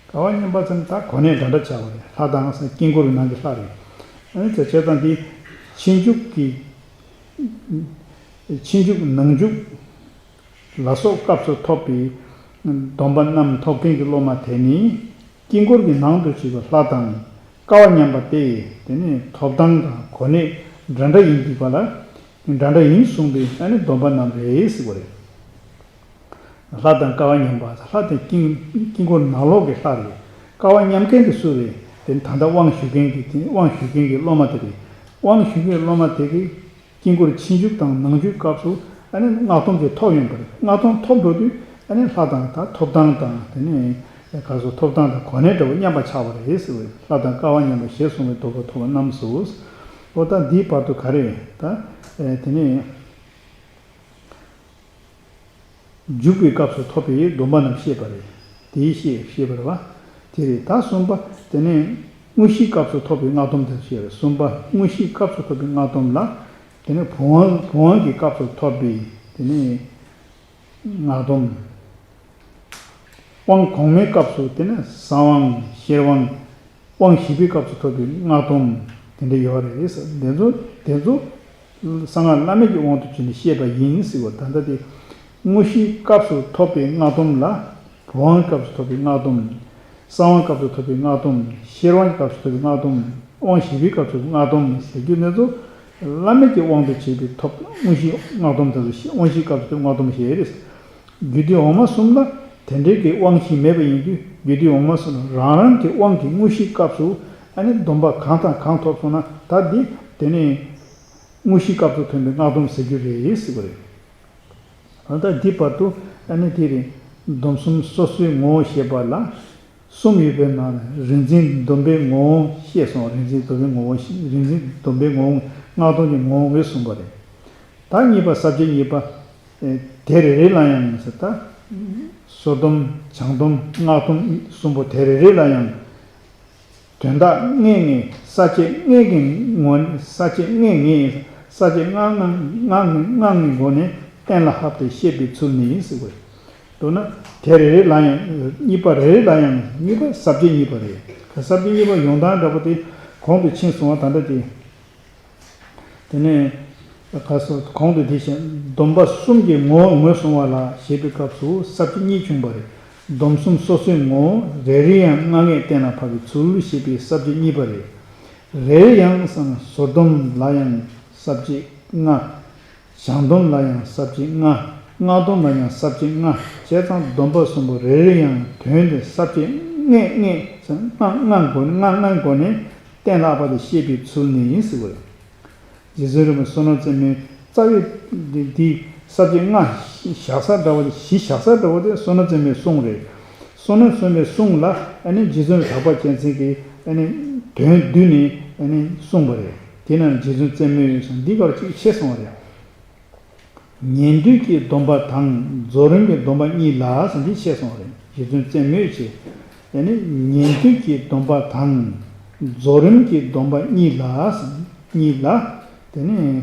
སྐལ་བ་མཉམ་པ་ཟེར་ན་ད་གོ་གནས་འདྲ་འདྲ་ཆགས་པ་རེད། ལྷ་དང་ས་དཀྱིལ་འཁོར་ནང་གི་ལྷ་རེད། ཨ་ནི་བྱས་ཙང་འདི་ཕྱི་འཇུག་གི། ཕྱི་འཇུག་ནང་འཇུག་ལ་སོགས་སྐབས་སུ་ཐོབ་པའི་སྡོམ་པ་རྣམས་ཐོབ་མཁན་གྱི་སློབ་མ་དེ་ནི། དཀྱིལ་འཁོར་གྱི་ནང་དུ་བྱེད་པའི་ལྷ་དང་སྐལ་བ་མཉམ་པ་སྟེ། དེ་ནི་ཐོབ་ཐང་དང་གོ་གནས་འདྲ་འདྲ་ཡིན་དུས་པ་ལ། འདྲ་འདྲ་ཡིན་གསུངས་པའི་ཨ་ནི་སྡོམ་པ་རྣམས་རེད་ཟེར་བ་རེད། ལྷ་དང་སྐལ་བ་མཉམ་པ། ལྷ་དེ་དཀྱིལ། དཀྱིལ་འཁོར་ནང་ལོགས་ཀྱི་ལྷ་རེད། སྐལ་བ་མཉམ་མཁན་དེ་སུ་རེད། དེ་ནི་ད་ལྟ་དབང་ཞུ་མཁན་གྱི། དེ་ནི་དབང་ཞུ་མཁན་གྱི་སློབ་མ་དེ་རེད། དབང་ཞུ་མཁན་སློབ་མ་དེ་གིས། དཀྱིལ་འཁོར་ཕྱི་འཇུག་དང་ནང་འཇུག་སྐབས་སུ་ཨ་ནི་སྔགས་སྡོམ་དེ་ཐོབ་ཡོང་པ་རེད། སྔགས་སྡོམ་ཐོབ་འགྲོ་དུས་ཨ་ནི་ལྷ་དང་ད་ཐོབ་ཐང་དང་། དེ་ནས་ག་སོ་ཐོབ་ཐང་དང་གོ་གནས་འདྲ་བོ་མཉམ་པ་ཆགས་པ་རེད་ཟེར་བས། ལྷ་དང་སྐལ་བ་མཉམ་པ་ཞེས་གསུངས་པའི་སྡོམ་པ་ཐོབ་པ་རྣམས་སོ། འོ་ད་འདིའི་བར་དུ་ག་རེ་ད། ཨེ། དེ་ནས་འཇུག་པའི་སྐབས་སུ་ཐོབ་པའི་སྡོམ་པ་རྣམས་བཤད་པ་རེད། དེའི་བཤད་བཤད་པ་རེད་བ། དེ་རེད། ད་གསུམ་པ་དེ་ནས་དངོས་གཞིའི་སྐབས་སུ་ཐོབ་པའི་སྔགས་སྡོམ་དེ་བཤད་པ་རེད། གསུམ་པ་དངོས་གཞིའི་སྐབས་སུ་ཐོབ་པའི་སྔགས་སྡོམ་ལ། དེ་ནས་བུམ་དབང་བུམ་དབང་གི་སྐབས་སུ་ཐོབ་པའི་དེ་ནས་སྔགས་སྡོམ། དབང་གོང་མའི་སྐབས་སུ་དེ་ནས་གསང་དབང་ཤེར་དབང་། དབང་བཞི་པའི་སྐབས་སུ་ཐོབ་པའི་སྔགས་སྡོམ་དེ་འདྲ་ཡོད་རེད། དེ་ཚོ་དེ་ཚོ་གསང་སྔགས་བླ་མེད་ཀྱི་དབང་དུ་བྱས་ནས་བཤད་པ་ཡིན་ཟེར་བ། ད་ལྟ་དེ་དངོས་གཞིའི་སྐབས་སུ་ཐོབ་པའི་སྔགས་སྡོམ་ལ། བུམ་དབང་སྐབས་སུ་ཐོབ་པའི་སྔགས་སྡོམ། གསང་དབང་སྐབས་སུ་ཐོབ་པའི་སྔགས་སྡོམ། ཤེར་དབང་སྐབས་སུ་ཐོབ་པའི་སྔགས་སྡོམ། དབང་བཞི་པའི་སྐབས་སུ་སྔགས་སྡོམ་ཟེར་རྒྱུ་དེ་ཚོ་བླ་མེད་ཀྱི་དབང་དུ་བྱས་པའི་ཐོབ་དངོས་གཞིའི་སྔགས་སྡོམ་དེ་ཚོ། དབང་བཞིའི་སྐབས་སུ་ཐོབ་སྔགས་སྡོམ་ཞེས་རེད། རྒྱུད་སྡེ་འོག་མ་གསུམ་ལ་དེ་འདྲའི་གི་དབང་བཞི་མེད་པ་ཡིན་དུས། རྒྱུད་སྡེ་འོག་མ་གསུམ་ལ་རང་རང་གི་དབང་གི་དངོས་གཞིའི་སྐབས་སུ་ཨ་ནི་སྡོམ་པ་གང་དང་གང་ཐོབ་སོང་ན། ད་འདི་དེ་ནི་དངོས་གཞིའི་སྐབས་སུ་ཐོན་པའི་སྔགས་སྡོམ་ཟེར་རྒྱུ་རེད་ཟེར་བ་རེད། ད་ལྟ་འདི་བར་དུ་ཨ་ནི་དེ་རིང་སྡོམ་གསུམ་སོ་སོའི་ངོ་བོ་བཤད་པ་ལ། གསུམ་ཡོད་པའི་ནང་ནས་རིག་འཛིན་སྡོམ་པའི་ངོ་བོ་བཤད་སོང་། རིག་འཛིན་སྡོམ་པའི་ངོ་བོ། རིག་འཛིན་སྡོམ་པའི་ངོ་བོ། སྔགས་སྡོམ་གྱི་ངོ་བོ་ངོས་བཟུང་བ་རེད། ད་གཉིས་པ་ས་བཅད་གཉིས་པ། ཨེ། དེ་རེ་རེ་ལ་ཡང་ཟེར། ད་སོར་སྡོམ། བྱང་སྡོམ། སྔགས་སྡོམ་གསུམ་པོ་དེ་རེ་རེ་ལ་ཡང་དོན་དག་ལྔའི་ངོས། ས་བཅད་ལྔའི་ངོས་ནས། ས་བཅད་ལྔའི་ངོས། ས་བཅད་ལྔ་ལྔ་ལྔ་ལྔའི་སྒོ་ནས་གཏན་ལ་ཕབ་སྟེ་བཤད་པའི་ཚུལ་ནི་ཟེར་བ་རེད། མདོར་ན་དེ་རེ་རེ་ལ་ཡང་། གཉིས་པ་རེ་རེ་ལ་ཡང་། གཉིས་པ་ས་བཅད་གཉིས་པ་རེད། ས་བཅད་གཉིས་པ་ཡོང་སྟངས་འདྲ་པོ་དེ་གོང་དུ་ཕྱིན་སོང་བ། ད་ལྟ་དེ། དེ་ནས་ག་སོ་གོང་དུ་དེ་བཞིན་སྡོམ་པ་གསུམ་གྱི་ངོ་བོ་ངོས་བཟུང་བ་ལ་ཞེས་པའི་སྐབས་སུ་ས་བཅད་གཉིས་བྱུང་བ་རེད། སྡོམ་གསུམ་སོ་སོའི་ངོ་བོ་རེ་རེ་ཡང་ལྔ་ལྔས་གཏན་ལ་ཕབ་པའི་ཚུལ་ཞེས་པའི་ས་བཅད་གཉིས་པ་རེད། རེ་རེ་ཡང་ཟེར་ན་སོར་སྡོམ་ལ་ཡང་ས་བཅད་ལྔ། བྱང་སྡོམ་ལ་ཡང་ས་བཅད་ལྔ། སྔགས་སྡོམ་ལ་ཡང་ས་བཅད་ལྔ། བྱས་ཙང་སྡོམ་པ་གསུམ་པོ་རེ་རེ་ཡང་དོན་དེ་ས་བཅད་ལྔའི་ངོས་ཟེར། ལྔ་ལྔའི་སྒོ་ནས། ལྔ་ལྔའི་སྒོ་ནས་གཏན་ལ་ཕབ་སྟེ་བཤད་པའི་ཚུལ་ནི་ཡིན་ཟེར་བ་རེད། རྗེ་བཙུན་རིན་པོ་ཆེ་བསོད་ནམས་རྩེ་མོའི་རྩ་བའི་འདི་འདི་ས་བཅད་ལྔ་བཞག་ས་འདྲ་བོ་དེ། བཞི་བཞག་ས་འདྲ་བོ་དེ་བསོད་ནམས་རྩེ་མོའི་གསུང་རེད། བསོད་ནམས་རྩེ་མོའི་གསུང་ལ་ཨ་ནི་རྗེ་བཙུན་གྲགས་པ་རྒྱལ་མཚན་གྱིས་ཨ་ནི་དོན་བསྡུས་ནས་ཨ་ནི་གསུངས་པ་རེད། དེ་ན་རྗེ་བཙུན་རྩེ་མོའི་གསུང་འདི་གར་ཅིག་ཆད་སོང་བ་རེད། ཉན་ཐོས་ཀྱི་སྡོམ་པ་དང་རྫོགས་རིམ་གྱི་སྡོམ་པ་གཉིས་ལ་ཟེར་འདི་བཤད་སོང་རེད། རྗེ་བཙུན་བཙུན་མོས་བྱས། དེ་ནས་ཉན་ཐོས་ཀྱི་སྡོམ་པ་དང་རྫོགས་རིམ་གྱི་སྡོམ་པ་གཉིས་ལ་ཟེར། གཉིས་ལ། དེ་ནས་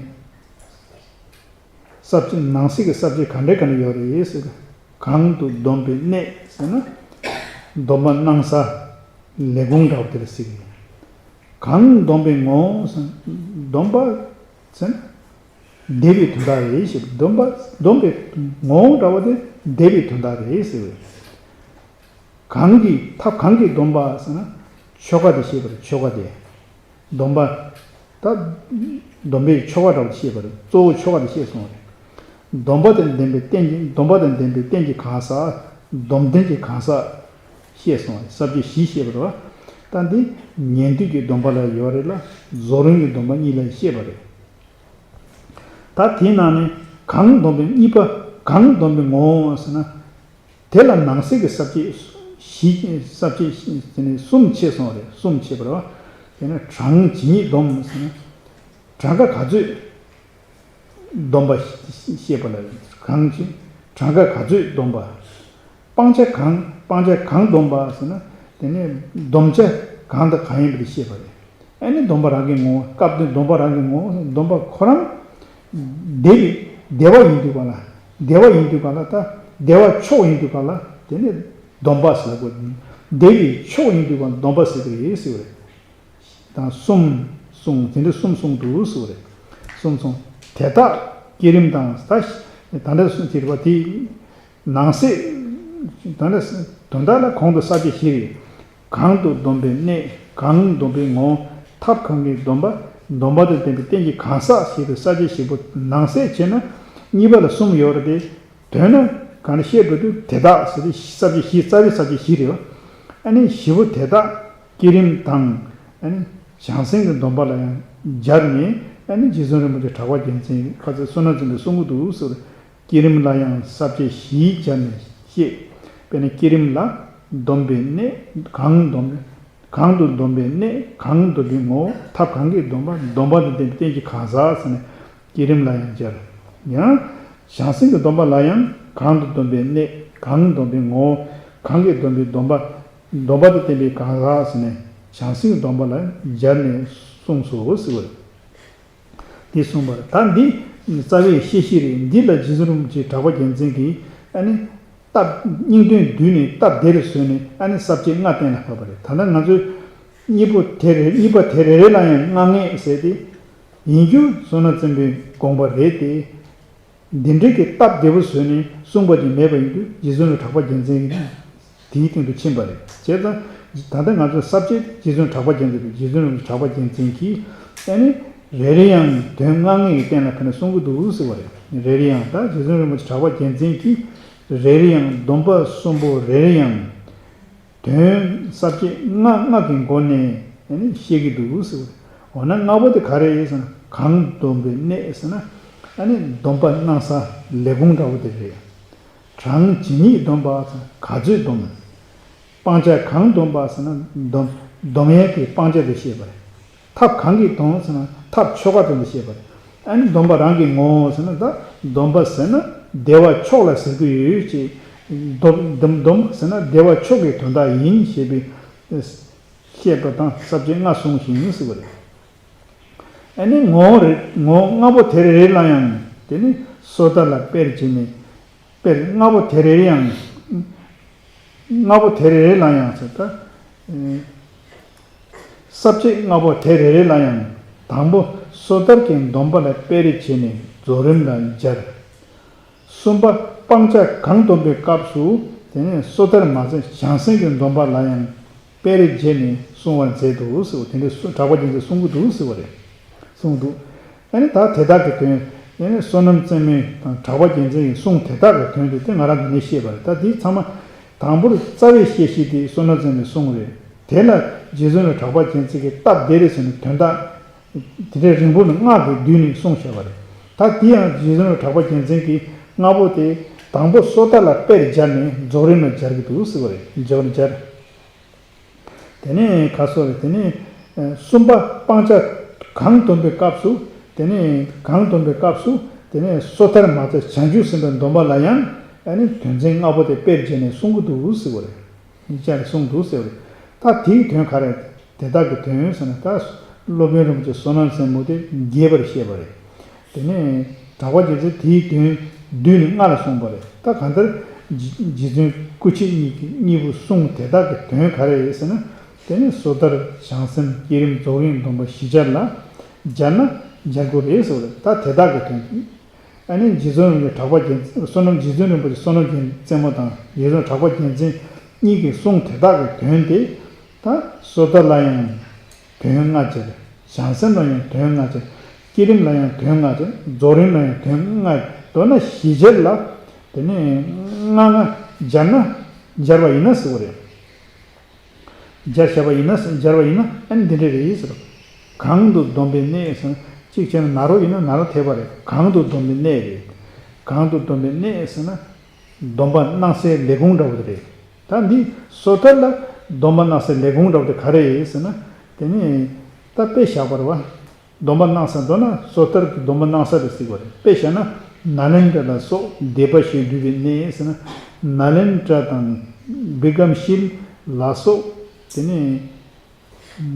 ས་བཅད་ནང་གསེས་ཀྱི་ས་བཅད་ག་འདྲ་ག་འདྲ་ཡོད་རེད་ཟེར། གང་དུ་སྡོམ་པའི་གནས་ཟེར་ན། སྡོམ་པ་གནང་ས་ལས་ཁུངས་འདྲ་བོ་དེ་ལ་ཟེར་གྱི་ཡོད། གང་སྡོམ་པའི་ངོ་བོ་ཟེར་ན། སྡོམ་པ་ཟེར་ན། བདེ་བའི་དོན་དག་རེད་ཞེས་པ། སྡོམ་པ་སྡོམ་པའི་ངོ་བོ་འདྲ་བོ་དེ་བདེ་བའི་དོན་དག་རེད་ཟེར་བས། གང་གི་ཐབས་གང་གིས་སྡོམ་པ་ཟེར་ན། ཆོ་ག་དེ་ཤེས་པར་ཆོ་ག་དེ། སྡོམ་པ། ད། སྡོམ་པའི་ཆོ་ག་འདྲ་བོ་ཤེས་པར་གཙོ་བོ་ཆོ་ག་དེ་ཤེས་སོང་བས། སྡོམ་པ་དང་ལྡན་པའི་རྟེན་གྱི་སྡོམ་པ་དང་ལྡན་པའི་རྟེན་གྱི་གང་ཟག་སྡོམ་ལྡན་གྱི་གང་ཟག་ཤེས་སོང་བས། ས་བཅད་བཞི་ཤེས་པ་རེད་བ། ད་འདི་ཉན་ཐོས་ཀྱི་སྡོམ་པ་ལ་ཡོད་རེད་ལ། རྫོགས་རིམ་གྱི་སྡོམ་པ་གཉིས་ལ་ཤེས་པ་རེད། ད་དེའི་ནང་ནས་གང་སྡོམ་པའི་གཉིས་པ། གང་སྡོམ་པའི་ངོ་བོ་ཟེར་ན། དེ་ལ་ནང་གསེས་ཀྱི་ས་བཅད་བཞི། ས་བཅད་བཞི་དེ་ནས་གསུམ་ཕྱེ་སོང་རེད། གསུམ་ཕྱེ་བར་བ། དེ་ནས་གྲངས་ཇི་སྙེད་སྡོམ་ཟེར་ན། གྲངས་ཀ་ག་ཚོད་སྡོམ་པ་ཤེས་པ་ལ་གང་ཅི། གྲངས་ཀ་ག་ཚོད་སྡོམ་པ། སྤང་བྱ་གང་སྤང་བྱ་གང་སྡོམ་པ་ཟེར་ན། དེ་ནས་སྡོམ་བྱ་གང་དང་གང་ཡིན་པ་དེ་ཤེས་པ་རེད། ཨ་ནི་སྡོམ་པ་རང་གི་ངོ་བོ། སྐབས་དེ་སྡོམ་པ་རང་གི་ངོ་བོ། སྡོམ་པ་ཁོ་རང་བདེ་བའི་བདེ་བ་ཡིན་དུས་ག་ལ། བདེ་བ་ཡིན་དུས་ག་ལ། ད་བདེ་བ་མཆོག་ཡིན་དུས་ག་ལ། དེ་ནི་སྡོམ་པ་ཟེར་དགོས། བདེ་བའི་མཆོག་ཡིན་དུས་ག་ལ་སྡོམ་པ་ཟེར་གི་རེད་ཟེར་བ་རེད། དང་གསུམ་གསུངས། དེ་འདྲ་གསུམ་གསུངས་འདུག་ཟེར་བ་རེད། གསུམ་གསུངས། དེ་དག་བསྐྱེད་རིམ་དང་། ད་ད་ལྟ་གསུངས་ཟེར་བ་དེ། ནང་གསེས། དོན་དག་དོན་དག་ལ་གོང་དུ་ས་བཅད་བཞི་རེད། གང་དུ་སྡོམ་པའི་གནས། གང་སྡོམ་པའི་ངོ་བོ། ཐབས་གང་གིས་སྡོམ་པ། སྡོམ་པ་དང་ལྡན་པའི་རྟེན་གྱི་གང་ཟག་ཞེས་པའི་ས་བཅད་བཞི་པོ་ནང་གསེས་བྱས་ན། གཉིས་པ་ལ་གསུམ་ཡོད་རེད་དེ། དོན་ནི་གང་ནས་བཤད་འགྲོ་དུས་དེ་དག་ཟེར་ཏེ་ས་བཅད་བཞི། རྩ་བའི་ས་བཅད་བཞི་རེད་བ། ཨ་ནི་བཞི་པོ་དེ་དག་བསྐྱེད་རིམ་དང་། ཨ་ནི་བྱང་སེམས་ཀྱི་སྡོམ་པ་ལ་ཡང་སྦྱར་ནས། ཨ་ནི་རྗེ་བཙུན་རིན་པོ་ཆེ་གྲགས་པ་རྒྱལ་མཚན་གྱིས་ཁ་ཚིག་བསོད་ནམས་བརྩོན་པས་གསུང་གི་འདུག་ཟེར། བསྐྱེད་རིམ་ལ་ཡང་ས་བཅད་བཞིའི་སྦྱར་ནས་བཤད། དཔེར་ན་བསྐྱེད་རིམ་ལ་སྡོམ་པའི་གནས། གང་སྡོམ། གང་དུ་སྡོམ་པའི་གནས། གང་སྡོམ་པའི་ངོ་བོ། ཐབས་གང་གིས་སྡོམ་པ། སྡོམ་པ་དང་ལྡན་པའི་རྟེན་གྱི་གང་ཟག་ཟེར་ནས་བསྐྱེད་རིམ་ལ་ཡང་སྦྱར། ཡང་། བྱང་སེམས་ཀྱི་སྡོམ་པ་ལ་ཡང་། གང་དུ་སྡོམ་པའི་གནས། གང་སྡོམ་པའི་ངོ་བོ། གང་གིས་སྡོམ་པའི་སྡོམ་པ། སྡོམ་པ་དང་ལྡན་པའི་གང་ཟག་ཟེར་ནས་བྱང་སེམས་ཀྱི་སྡོམ་པ་ལ་སྦྱར་ནས་གསུངས་སོ་ཟེར་བ་རེད། འདི་གསུངས་པ་རེད། ད་འདི་རྩ་བའི་བཤད་གཞི་རེད། འདི་ལ་རྗེ་བཙུན་རིན་པོ་ཆེ་གྲགས་པ་རྒྱལ་མཚན་གྱིས་ཨ་ནི་སྟབས་སྙིང་དོན་བསྡུས་ནས་སྟབས་བདེ་རུ་བཟོས་ནས་ཨ་ནི་ས་བཅད་ལྔ་གཏན་ལ་ཕབ་པ་རེད། ད་ལྟ་ང་ཚོས་གཉིས་པོ་དེ་རེ་གཉིས་པ་དེ་རེ་རེ་ལ་ཡང་ལྔ་ལྔས་ཟེར་ཏེ། ཡིན་རྒྱུ་བསོད་ནམས་བརྩོན་པའི་དགོངས་པ་རེད་དེ། འདི་འདྲའི་གི་སྟབས་བདེ་པོ་བཟོས་ནས་གསུངས་པ་ཅིག་མེད་པ་ཡིན་དུས་རྗེ་བཙུན་གྲགས་པ་རྒྱལ་མཚན་གྱིས་དེའི་སྟེང་དུ་ཕྱིན་པ་རེད། བྱས་ཙང་ད་ལྟ་ང་ཚོའི་ས་བཅད་རྗེ་བཙུན་གྲགས་པ་རྒྱལ་མཚན་རེད། རྗེ་བཙུན་གྲགས་པ་རྒྱལ་མཚན་གྱིས་ཨ་ནི་རེ་རེ་ཡང་དོན་ལྔ་ལྔའི་སྟེང་ལ་ཕན་ནས་གསུང་གི་འདུག་ཟེར་བ་རེད། རེ་རེ་ཡང་ད་རྗེ་བཙུན་རིན་པོ་ཆེ་གྲགས་པ་རྒྱལ་མཚན་གྱིས་རེ་རེ་ཡང་སྡོམ་པ་གསུམ་པོ་རེ་རེ་ཡང་དོན་ས་བཅད་ལྔ་ལྔ་གི་སྒོ་ནས་ཨ་ནི་བཤད་ཀྱི་འདུག་ཟེར་བ་རེད། འོ་ན་ལྔ་པོ་དེ་ག་རེ་ཡིན་ཟེར་ན། གང་སྡོམ་པའི་གནས་ཟེར་ན། ཨ་ནི་སྡོམ་པ་གནང་ས་ལས་ཁུངས་འདྲ་བོ་དེ་རེད། གྲངས་ཇི་སྙེད་སྡོམ་པ་ཟེར་ན་ག་ཚོད་སྡོམ། སྤང་བྱ་གང་སྡོམ་པ་ཟེར་ན་སྡོམ་སྡོམ་ཡས་ཀྱི་སྤང་བྱ་དེ་བཤད་པ་རེད། ཐབས་གང་གིས་སྡོམ་ཟེར་ན་ཐབས་ཆོ་ག་དེ་འདི་བཤད་པ་རེད། ཨ་ནི་སྡོམ་པ་རང་གི་ངོ་བོ་ཟེར་ན། ད་སྡོམ་པ་ཟེར་ན་བདེ་བ་མཆོག་ལ་ཟེར་གྱི་ཡོད་ཅེས། སྡོམ་སྡོམ་སྡོམ་ཟེར་ན་བདེ་བ་མཆོག་གི་དོན་དག་ཡིན་ཞེས་པའི་བཤད་པ་དང་ས་བཅད་ལྔ་གསུངས་ཤིང་ཟེར་བ་རེད། ཨ་ནི་ངོ་བོ་རེ་ངོ་བོ་ལྔ་པོ་དེ་རེ་རེ་ལ་ཡང་དེ་ནི་སོ་ཐར་ལ་དཔེར་བྱས་ནས། དཔེར་ལྔ་པོ་དེ་རེ་རེ་ཡང་། ལྔ་པོ་དེ་རེ་རེ་ལ་ཡང་ཟེར་ད། ས་བཅད་ལྔ་པོ་དེ་རེ་རེ་ལ་ཡང་དང་པོ་སོ་ཐར་གྱི་སྡོམ་པ་ལ་དཔེར་བྱས་ནས་རྫོགས་རིམ་ལ་སྦྱར། གསུམ་པ་སྤང་བྱ་གང་སྡོམ་པའི་སྐབས་སུ་དེ་ནས་སོ་ཐར་མ་ཟད་བྱང་སེམས་ཀྱི་སྡོམ་པ་ལ་ཡང་དཔེར་བྱས་ནས་གསུང་བར་མཛད་དོ་ཟེར་བ་དེ་འདྲའི་གསུང་གྲགས་པ་རྒྱལ་མཚན་གསུང་གི་འདུག་ཟེར་བ་རེད། གསུངས་འདུག་ཨ་ནི་ད་དེ་དག་གི་དོན། ཨ་ནི་བསོད་ནམས་བརྩོན་མེད་དང་གྲགས་པ་རྒྱལ་མཚན་གྱི་གསུང་དེ་དག་གི་དོན་དེ་དེ་ང་རང་གིས་ནི་བཤད་པ་རེད། ད་དེ་ཚང་མ་དང་པོར་རྩ་བའི་བཤད་གཞི་དེ་བསོད་ནམས་བརྩོན་མེད་གསུང་རེད། དེ་ལ་རྗེ་བཙུན་གྲགས་པ་རྒྱལ་མཚན་གྱིས་སྟབས་བདེ་རེད་ཟེར་ནས་དོན་དག་དེ་འདྲའི་རིང་པོ་ནས་ལྔ་གིས་བསྡུས་ནས་གསུངས་བཞག་པ་རེད། ད་དེ་ཡང་རྗེ་བཙུན་གྲགས་པ་རྒྱལ་མཚན་གྱིས་ལྔ་པོ་དེ་དང་པོ་སོ་ཐར་ལ་དཔེར་སྦྱར་ནས་རྫོགས་རིམ་ལ་སྦྱར་གྱི་འདུག་ཟེར་བ་རེད། སྦྱར་སྦྱར། དེ་ནས་ག་སོ་རེད། དེ་ནས་གསུམ་པ་སྤང་བྱ་གང་སྡོམ་པའི་སྐབས་སུ། དེ་ནས་གང་སྡོམ་པའི་སྐབས་སུ་ དེ་ནས་སོ་ཐར་མ་ཚད་བྱང་ཆུབ་སེམས་དཔའི་སྡོམ་པ་ལ་ཡང་ཨ་ནི་དོན་ཚན་ལྔ་པོ་དེ་དཔེར་བྱས་ནས་གསུང་གི་འདུག་ཟེར་བ་རེད། ཉིད་ཅག་གིས་གསུང་འདུག་ཟེར་བ་རེད། ད་དེའི་དོན་ག་རེ། དེ་དག་གི་དོན་ཟེར་ན་ད་སློབ་དཔོན་རིན་པོ་ཆེ་བསོད་ནམས་རྩེ་མོ་དེ་རྒྱས་པར་བཤད་པ་རེད། དེ་ནས་གྲགས་པ་རྒྱལ་མཚན་དེའི་དོན་བསྡུས་ནས་ལྔ་ལ་གསུངས་པ་རེད། ད་གང་ལྟར་རྗེ་རྗེ་བཙུན་སྐུ་མཆེད་གཉིས་ཀྱི་གཉིས་པོ་གསུངས། དེ་དག་གི་དོན་ག་རེ་ཟེར་ན། དེ་ནི་སོ་ཐར་བྱང་སེམས་བསྐྱེད་རིམ་རྫོགས་རིམ་སྡོམ་པ་བཞི་སྦྱར་ལ་སྦྱར་ན་སྦྱར་དགོས་རེད་ཟེར་བ་རེད། ད་དེ་དག་གི་དོན། ཨ་ནི་རྗེ་བཙུན་རིན་པོ་ཆེ་གྲགས་པ་རྒྱལ་མཚན་བསོད་ནམས་རྗེ་བཙུན་རིན་པོ་ཆེ་བསོད་ནམས་རྒྱལ་མཚན་མོ་དང་རྗེ་བཙུན་གྲགས་པ་རྒྱལ་མཚན་གཉིས་ཀྱིས་གསུངས་དེ་དག་གི་དོན་དེ། ད་སོ་ཐར་ལ་ཡང་དོན་ལྔ་སྦྱར། བྱང་སེམས་ལ་ཡང་དོན་ལྔ་སྦྱར། བསྐྱེད་རིམ་ལ་ཡང་དོན་ལྔ་སྦྱར། རྫོགས་རིམ་ལ་ཡང་དོན་ལྔ། མདོར་ན་བཞི་སྦྱར་ལ། དེ་ནས་ལྔ་ལྔ་སྦྱར་ན་སྦྱར་བ་ཡིན་ན་ཟེར་བ་རེད། སྦྱར་བྱས་པ་ཡིན་ན་སྦྱར་བ་ཡིན་ན་ཨ་ནི་འདི་འདྲ་རེད་ཟེར། གང་དུ་སྡོམ་པའི་གནས་ཟེར་ན་གཅིག་བྱས་ན་ནཱ་རོ་ཡིན་ན་ནཱ་རོ་འཐད་པ་རེད། གང་དུ་སྡོམ་པའི་གནས་རེད། གང་དུ་སྡོམ་པའི་གནས་ཟེར་ན་སྡོམ་པ་གནང་སའི་ལས་ཁུངས་འདྲ་བོ་དེ་རེད། ད་འདི་སོ་ཐར་ལ་སྡོམ་པ་གནང་སའི་ལས་ཁུངས་འདྲ་བོ་དེ་ག་རེ་རེད་ཟེར་ན། དེ་ནི་ད་དཔེ་བཞག་པ་རེད་བ། སྡོམ་པ་གནང་ས་མདོར་ན་སོ་ཐར་གྱི་སྡོམ་པ་གནང་ས་རེད་ཟེར་བ་རེད། དཔེ་བཞག་ན་ནཱ་ལེནྡྲ་ལ་སོགས་སྡེ་པ་བཞིས་འདུས་པའི་གནས་ཟེར་ན། ནཱ་ལེནྡྲ་དང་བི་ཀྲམ་ཤིལ་ལ་སོགས་དེ་ནས་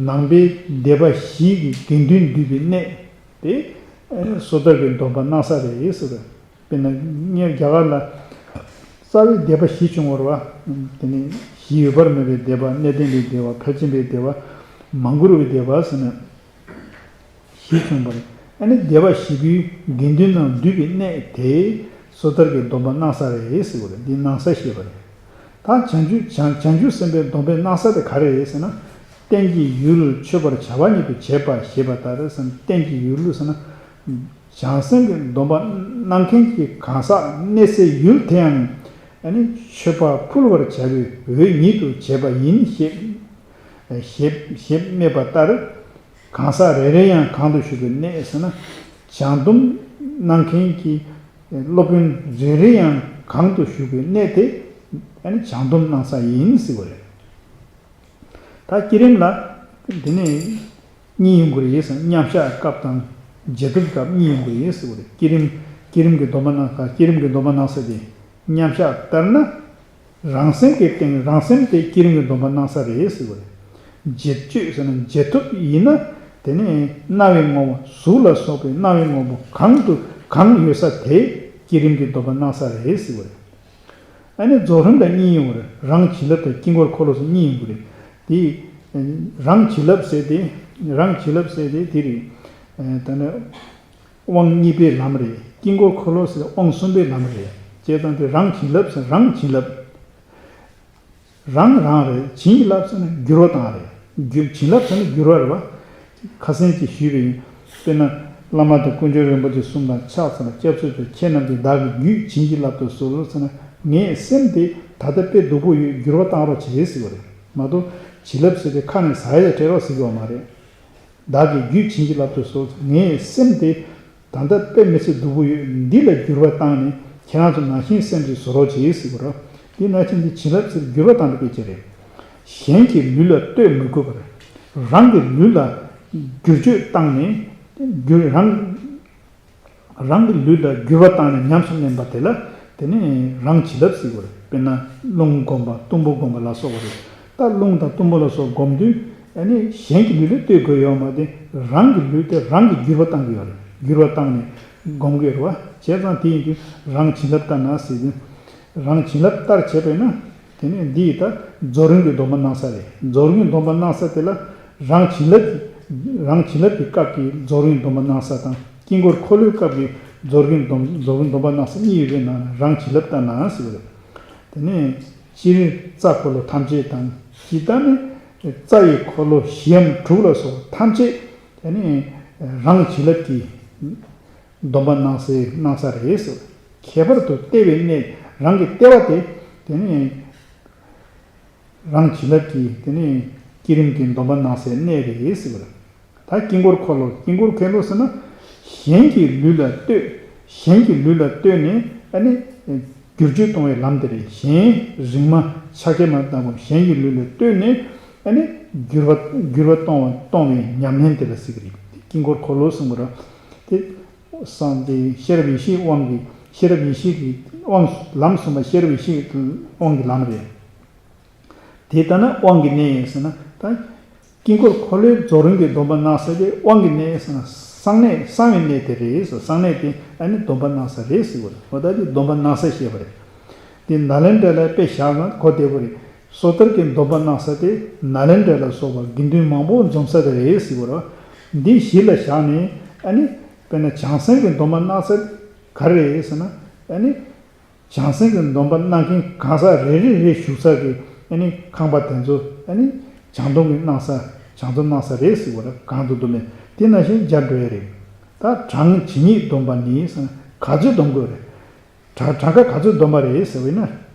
ནང་པའི་སྡེ་པ་བཞི་གི་དགེ་འདུན་འདུས་པའི་གནས་དེ་སོ་ཐར་གྱི་སྡོམ་པ་གནང་ས་རེད་ཟེར་བ་རེད། དཔེར་ན་ངས་རྒྱ་གར་ལ་རྩ་བའི་སྡེ་པ་བཞི་བྱུང་བ་རེད་བ། དེ་ནས་གཞི་འོད་འབར་མེད་པའི་སྡེ་པ། གནས་བརྟན་པའི་སྡེ་པ། ཕར་ཕྱིན་པའི་སྡེ་པ། མང་གུར་བའི་སྡེ་པ་ཟེར་ནས་བཞི་བྱུང་བ་རེད། ཨ་ནི་སྡེ་པ་བཞི་པོའི་དགེ་འདུན་རྣམས་འདུས་པའི་གནས་དེ་སོ་ཐར་གྱི་སྡོམ་པ་གནང་ས་རེད་ཟེར་བ་རེད། འདི་གནང་ས་ཞེས་པ་རེད། ད་བྱང་ཆུབ་བྱང་བྱང་ཆུབ་སེམས་དཔའི་སྡོམ་པས་གནང་ས་དེ་ག་རེ་རེད་ཟེར་ན། རྟེན་གྱི་ཡུལ་མཆོད་པར་བྱ་བ་ཉིད་དུ་བྱེད་པ་ཞེས་པ་ལྟར་ཟེར་ན། རྟེན་གྱི་ཡུལ་ཟེར་ན། བྱང་སེམས་ཀྱི་སྡོམ་པ་གནང་མཁན་གྱི་གང་ཟག་གནས་སའི་ཡུལ་དེའང་ཨ་ནི་མཆོད་པ་ཕུལ་བར་བྱ་བའི་འོས་ཉིད་དུ་བྱེད་པ་ཡིན་ཞེས་ཞེས་ཞེས་སྨྲས་པ་ལྟར། གང་ཟག་རེ་རེ་ཡང་གང་དུ་བཞུགས་པའི་གནས་ཟེར་ན། བྱང་སྡོམ་གནང་མཁན་གྱི་སློབ་དཔོན་རེ་རེ་ཡང་གང་དུ་བཞུགས་པའི་གནས་དེ་ཨ་ནི་བྱང་སྡོམ་གནང་ས་ཡིན་ཟེར་བ་རེད། ད་བསྐྱེད་རིམ་ལ་འདི་ནས་གཉིས་ཡོང་གི་རེད་ཟེར། མཉམ་གཞག་སྐབས་དང་རྗེས་ཐོབ་སྐབས་གཉིས་ཡོང་གི་རེད་ཟེར་བ་རེད། བསྐྱེད་རིམ་བསྐྱེད་རིམ་གྱི་སྡོམ་པ་གནང་ས། བསྐྱེད་རིམ་གྱི་སྡོམ་པ་གནང་ས་དེ་མཉམ་གཞག་ལྟར་ན། རང་སེམས་ཀྱི་སྟེང་རང་སེམས་དེ་བསྐྱེད་རིམ་གྱི་སྡོམ་པ་གནང་ས་རེད་ཟེར་བ་རེད། རྗེས་སྤྱོད་ཟེར་ན་རྗེས་ཐོབ་ཡིན་ན། དེ་ནས་རྣ་བའི་དངོས་པོ་གཟུགས་ལ་སོགས་པའི་རྣ་བའི་དངོས་པོ་གང་དུ་གང་ཡོད་ས་དེ་བསྐྱེད་རིམ་གྱི་སྡོམ་པ་གནང་ས་རེད་ཟེར་བ་རེད། ཨ་ནི་རྫོགས་རིམ་ལ་གཉིས་ཡོང་གི་རེད། རང་བྱིན་རླབས་དང་དཀྱིལ་འཁོར་འཁོར་ལོ་ཟེར་གཉིས་ཡོང་གི་རེད། དེ་རང་བྱིན་རླབས་ཟེར་དེ་རང་བྱིན་རླབས་ཟེར་དེ་དེ་རེད། ད་ནི་དབང་གཉིས་པའི་ལམ་རེད། དཀྱིལ་འཁོར་འཁོར་ལོ་ཟེར་དབང་གསུམ་པའི་ལམ་རེད། བྱས་ཙང་དེ་རང་བྱིན་རླབས་ཟེར་རང་བྱིན་རླབས། རང་རང་རེད། བྱིན་གྱིས་བརླབས་ཟེར་ན་བསྒྱུར་བ་བཏང་རེད། བསྒྱུར་བྱིན་རླབས་ཟེར་ན་བསྒྱུར་བ་རེད་བ། ཁ་སང་ཅིག་ཞུས་པ་ཡིན། དཔེར་ན་བླ་མ་དང་དཀོན་མཆོག་རིན་པོ་ཆེ་གསུམ་དང་ཕྱག་འཚལ་ལ་སྐྱབས་སུ་མཆི། ཁྱེད་རྣམས་ཀྱིས་བདག་གི་རྒྱུད་བྱིན་གྱིས་བརླབ་ཏུ་གསོལ་ཟེར་ན། ངའི་སེམས་དེ་ད་ལྟ་དཔེ་སྡུག་པོ་ཡོད། བསྒྱུར་བ་བཏང་རོགས་བྱེད་ཟེར་བ་རེད། མ་གཏོགས་བྱིན་རླབས་ཟེར་དེ་ཁ་ནས་ཟ་ཡ་སྤྲད་རོགས་ཟེར་གྱི་ཡོད་མ་རེད། བདག་གི་རྒྱུད་བྱིན་གྱིས་བརླབ་ཏུ་གསོལ། ངའི་སེམས་དེ་ད་ལྟ་དཔེ་མི་སྲིད་སྡུག་པོ་ཡོད། འདི་ལ་བསྒྱུར་བ་བཏང་ནས་ཁྱེད་རང་ཚོ་ནང་བཞིན་སེམས་ཅིག་བཟོ་རོགས་བྱེད་ཟེར་བ་རེད། འདི་ནང་བཞིན་གྱི་བྱིན་རླབས་ཟེར་བསྒྱུར་བ་བཏང་བའི་སྐད་ཆ་རེད། གཞན་གྱི་ལུས་ལ་ལྟོས་མི་དགོས་པར། རང་གི་ལུས་ལ་བསྒྱུར་བཅོས་བཏང་ནས་བསྒྱུར་རང་རང་གི་ལུས་ལ་བསྒྱུར་བ་བཏང་ནས་ཉམས་སུ་ལེན་པ་དེ་ལ་དེ་ནི་རང་བྱིན་རླབས་ཟེར་བ་རེད། དཔེར་ན་རླུང་བསྒོམ་པ་གཏུམ་པོ་བསྒོམ་པ་ལ་སོགས་པ་རེད། ད་རླུང་དང་གཏུམ་པོ་ལ་སོགས་བསྒོམ་དུས་ཨ་ནི་གཞན་གྱི་ལུས་ལ་ལྟོས་དགོས་ཡོད་མ་རེད། རང་གི་ལུས་དེ་རང་གིས་བསྒྱུར་བ་བཏང་གི་ཡོད་རེད། བསྒྱུར་བ་བཏང་ནས་སྒོམ་གི་ཡོད་རེད་བ། བྱས་ཙང་དེ་ཡིན་དུས་རང་བྱིན་རླབས་ལྟར་ན་ཟེར་དུས། རང་བྱིན་རླབས་ལྟར་བྱས་པས་ན། དེ་ནས་འདི་ཡི་ད་རྫོགས་རིམ་གྱི་སྡོམ་པ་གནང་ས་རེད། རྫོགས་རིམ་གྱི་སྡོམ་པ་གནང་ས་དེ་ལ་རང་བྱིན་རླབས་ཀྱི་རང་བྱིན་རླབས་ཀྱི་སྐབས་ཀྱི་རྫོགས་རིམ་སྡོམ་པ་གནང་ས་དང་དཀྱིལ་འཁོར་འཁོར་ལོའི་སྐབས་ཀྱི་རྫོགས་རིམ་སྡོམ་རྫོགས་རིམ་སྡོམ་པ་གནང་ས་གཉིས་ཡོད་པའི་ནང་ནས་རང་བྱིན་རླབས་ལྟར་ན་ཟེར་བ་རེད། དེ་ནས་སྤྱིར་རྩ་འཁོར་ལོ་ཐམས་ཅད་དང་ཇི་ལྟར་ནི་རྩ་ཡི་འཁོར་ལོ་བཞིའམ་དྲུག་ལ་སོགས་ཐམས་ཅད་དེ་ནས་རང་བྱིན་རླབས་ཀྱི་སྡོམ་པ་གནང་སའི་གནང་ས་རེད་ཟེར། ཁྱད་པར་དུ་ལྟེ་བའི་གནས་རང་གི་ལྟེ་བ་དེ་དེ་ནི་རང་བྱིན་རླབས་ཀྱི་དེ་ནི་བསྐྱེད་རིམ་གྱི་སྡོམ་པ་གནང་སའི་གནས་རེད་ཟེར་བ་རེད། ད་དཀྱིལ་འཁོར་འཁོར་ལོ། དཀྱིལ་འཁོར་འཁོར་ལོ་ཟེར་ན་གཞན་གྱི་ལུས་ལ་ལྟོས། གཞན་གྱི་ལུས་ལ་ལྟོས་ནས་ཨ་ནི་བསྒྱུར་བཅོས་གཏོང་བའི་ལམ་དེ་རེད། གཞན་རིག་མ་ཕྱག་རྒྱ་མ་ལྟ་བུ་གཞན་གྱི་ལུས་ལ་ལྟོས་ནས་ཨ་ནི་བསྒྱུར་བ་བསྒྱུར་བ་གཏོང་བ་གཏོང་བའི་ཉམས་ལེན་དེ་ལ་ཟེར་གྱི་རེད། དཀྱིལ་འཁོར་འཁོར་ལོ་གསུངས་པ་རེད། དེ། སངས་རྒྱས་ཤེས་རབ་ཡེ་ཤེས་དབང་གི་ཤེས་རབ་ཡེ་ཤེས་ཀྱི་དབང་ལམ་གསུམ་པ་ཤེས་རབ་ཡེ་ཤེས་ཀྱི་དབང་གི་ལམ་རེད། དེ་ལྟ་ན་དབང་གི་གནས་ཟེར་ན་ད། དཀྱིལ་འཁོར་འཁོར་ལོའི་རྫོགས་རིམ་གྱི་སྡོམ་པ་གནང་ས་དེ་དབང་གི་གནས་ཟེར་ན་གསང་གནས་གསང་བའི་གནས་དེ་རེད་ཟེར། གསང་གནས་དེ་ཨ་ནི་སྡོམ་པ་གནང་ས་རེད་ཟེར་བ་རེད། འོ་ད་དེ་སྡོམ་པ་གནང་ས་བཤད་པ་རེད། དེ་ནཱ་ལེནྡྲ་ལ་དཔེ་བཞག་ན་གོ་བདེ་པོ་རེད། སོ་ཐར་གྱི་སྡོམ་པ་གནང་ས་དེ་ནཱ་ལེནྡྲ་ལ་སོགས་པ་དགེ་འདུན་མང་པོ་འཛོམས་ས་དེ་རེད་ཟེར་བ་རེད། འདི་གཞི་ལ་བཞག་ནས་ཨ་ནི་དཔེར་ན་བྱང་སེམས་ཀྱི་སྡོམ་པ་གནང་ས་ག་རེ་རེད་ཟེར་ན་ཨ་ནི། བྱང་སེམས་ཀྱི་སྡོམ་པ་གནང་མཁན་གང་ཟག་རེ་རེ་རེ་བཞུགས་ས་གི་ཨ་ནི་ཁང་པ་དེ་ཚོ་ཨ་ནི་བྱང་སྡོམ་གྱི་གནང་ས་བྱང་སྡོམ་གནང་ས་རེད་ཟེར་བ་རེད། གང་དུ་སྡོམ་མེད་དེ་ནང་བཞིན་སྦྱར་འགྲོ་ཡ་རེད། ད་གྲངས་ཇི་སྙེད་སྡོམ་པ་ནི་ཟེར་ན་ག་ཚོད་སྡོམ་དགོས་རེད། གྲངས་གྲངས་ཀ་ག་ཚོད་སྡོམ་པ་རེད་ཟེར་བས་ན།